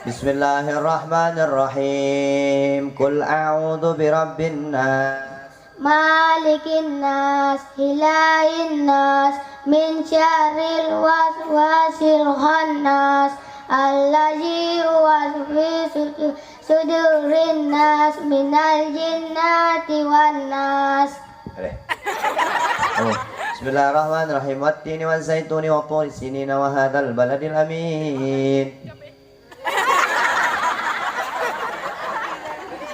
Bismillahirrahmanirrahim. Qul a'udzu birabbin nas. Malikin nas, ilahin nas, min syarril waswasil khannas, allazi yuwaswisu fi sudurin nas, minal jinnati wan nas. Boleh. Oh. Bismillahirrahmanirrahim. Wattini wazzaituni wa turi sinina wa hadzal baladil amin.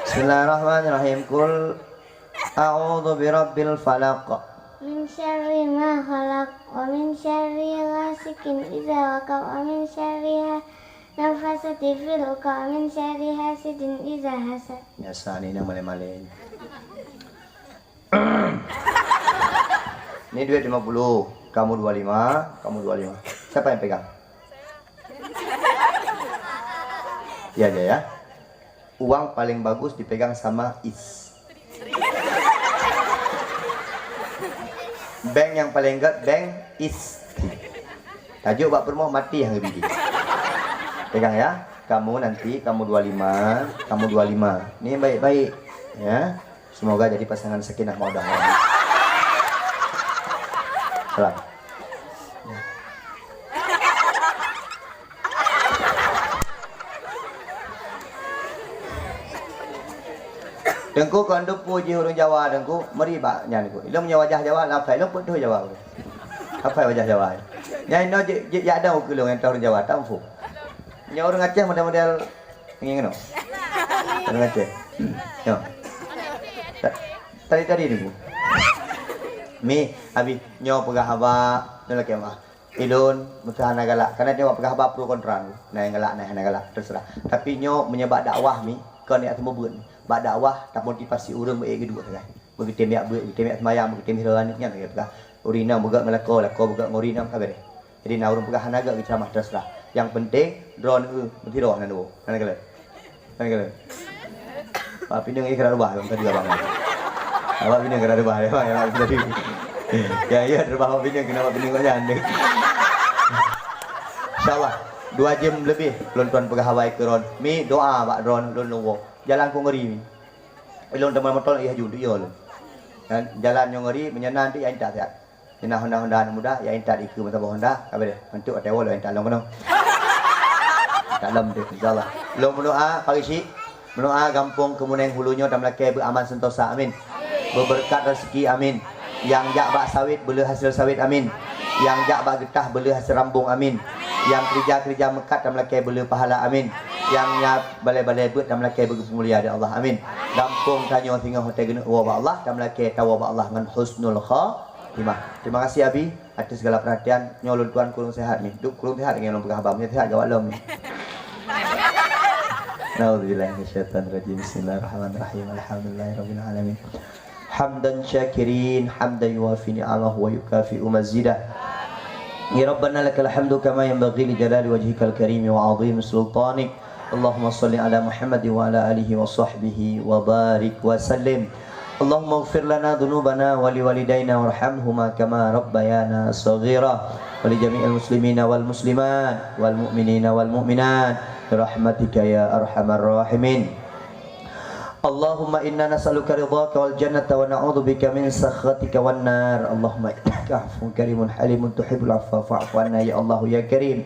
Bismillahirrahmanirrahim. Qul a'udzu birabbil falaq. Min syarri ma khalaq, wa min syarri ghasiqin idza waqab, wa min syarri ha-, nafasati fil uqad, wa min syarri hasidin idza hasad. Biasa ni nang malèe-malèe. Ni duit lima puluh, kamu dua lima, kamu dua lima. Siapa yang pegang? Ya, ya, ya. Uang paling bagus dipegang sama is. Bank yang paling gèt, bank is. Tajok bak peurumoh mati hana bidi. Pegang ya. Kamu nanti, kamu dua lima, kamu dua lima. Ni baik-baik. Ya. Semoga jadi pasangan sakinah mawaddah warahmah. Salam. Teungku, kon dupu jih ureueng Jawa, Teungku, meuri bak nyan, Teungku. Ilôn meunyoe wajah Jawa, lafai lôn peuet Jawa. Lafai wajah Jawa. Nyan inoe jeuet, jeuet jak dong keu lôn nyang ureueng Jawa, tampu. Nyoe ureueng Aceh model-model Ngieng keunoe. Tengah cek. Nyoe. Ta-, tadi-tadi ni, Bu. Mi, Abi, nyoe peugah haba, nyoe lakèe meu'ah. Ilôn, meusaha hana galak. Karena nyoe peugah haba pro kontra, Bu. Na nyang galak, na nyang hana galak, terserah. Tapi nyoe meunyoe bak dakwah, Mi, kon jak seumeubeuet, Mi. Bak dakwah, tamotivasi ureueng beu-ék geuduek sagai. Beugeutém jak beuet, beugeutém jak seumayang, beugeutém hireuen nyan lagèe peugah. Ureueng inong beugèt ngon lakoe, lakoe beugèt ngon ureueng inong, ka beureh. Jadi na ureueng peugah hana gèt geuceuramah, terserah. Nyang penting droeneuh meusidroe nan dua. Nan kalon. Nan kalon. Pak Pineung, eh, keunan reubah lom tadi abang. Pak Pineung keunan reubah, ya, Pak, ya, Pak Pineung. Ya, ya, reubah Pak Pineung, keunan Pak Pineung kat nyan. Insyaallah. Dua jeuem leubeh lôn tuan peugah awai keu droen. Mi doa bak droen lôn lôn woe. Jalan kok ngeuri mi. Ilôn teuma moto lôn ih laju untuk yo lôn. Dan jalan nyoe ngeuri, meunyoe na anti ya intat siat. Nyoe na honda-honda aneuk muda, ya intat ikeue meusaboh honda, ka beureh. Untuk watèe woe lôn intat lom keunoe. Intat lom deh, insyaallah. Lôn meudoa, pagi syik, meudoa gampông Keumuneng Hulu nyoe tameulakèe beu aman sentosa, amin. Beubeureukat raseuki, amin. Nyang jak bak sawét beuleuh hasé sawét, amin. Nyang jak bak geutah beuleuh hasé rambong, amin. Nyang keurija-keurija meukat tameulakèe beuleuh pahala, amin. Nyang nyan balèe-balèe beuet tameulakèe beugeupeumulia di Allah, amin. Gampông tanyoe singoh watèe geuneuk woe bak Allah, tameulakèe tawoe bak Allah ngon husnul khatimah. Terima kasih Abi atas segala perhatian. Nyoe lôn tuan kureueng sehat ni. Duk kureueng sehat lagèe lôn peugah haba. Meunyoe sehat jawab lom ni. Naudzubillahi minasyaitonirrajim. Bismillahirrahmanirrahim. Alhamdulillahirabbil alamin. Hamdan syakirin, hamdan yuwafi ni'amahu wa yukafi'u mazidah. Ya Rabbana lakal hamdu kama yanbaghi li jalali wajhikal karimi wa azimi sultanik. Allahumma shalli ala Muhammad wa ala alihi wa sahbihi wa barik wa sallim. Allahumma ighfir lana dzunubana wa liwalidaina warhamhuma kama rabbayana shaghira. Wa li jami'il muslimina wal muslimat wal mu'minina wal mu'minat. Bi rahmatika ya arhamar rahimin. Allahumma inna nas'aluka ridhaka wal jannata wa na'udzubika min sakhatika wan nar. Allahumma innaka 'afuwun karimun halimun tuhibbul 'afwa fa'fu 'anna ya Allah ya Karim.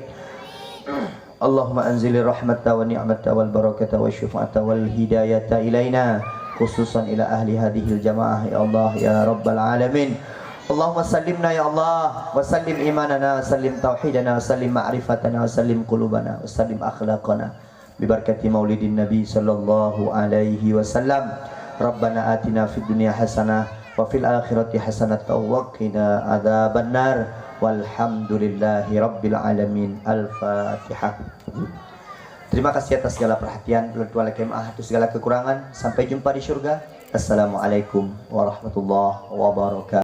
Allahumma anzilir rahmata wa ni'mata wal barakata wa syafa'ata wal hidayata ilaina, khususan ila ahli hadhil jamaah ya Allah ya rabbal alamin. Allahumma sallimna ya Allah, wa sallim imanana, sallim tauhidana, sallim ma'rifatana, sallim qulubana, wa sallim akhlaqana. Bi barakati maulidin Nabi sallallahu alaihi wasallam. Rabbana atina fid dunya hasanah wa fil akhirati hasanatan wa qina adzabannar. Walhamdulillahi rabbil alamin. Al-Fatihah. Terima kasih atas segala perhatian. Lôn tuan lakèe meu'ah atas segala kekurangan. Sampai jumpa di syurga. Assalamualaikum warahmatullahi wabarakatuh.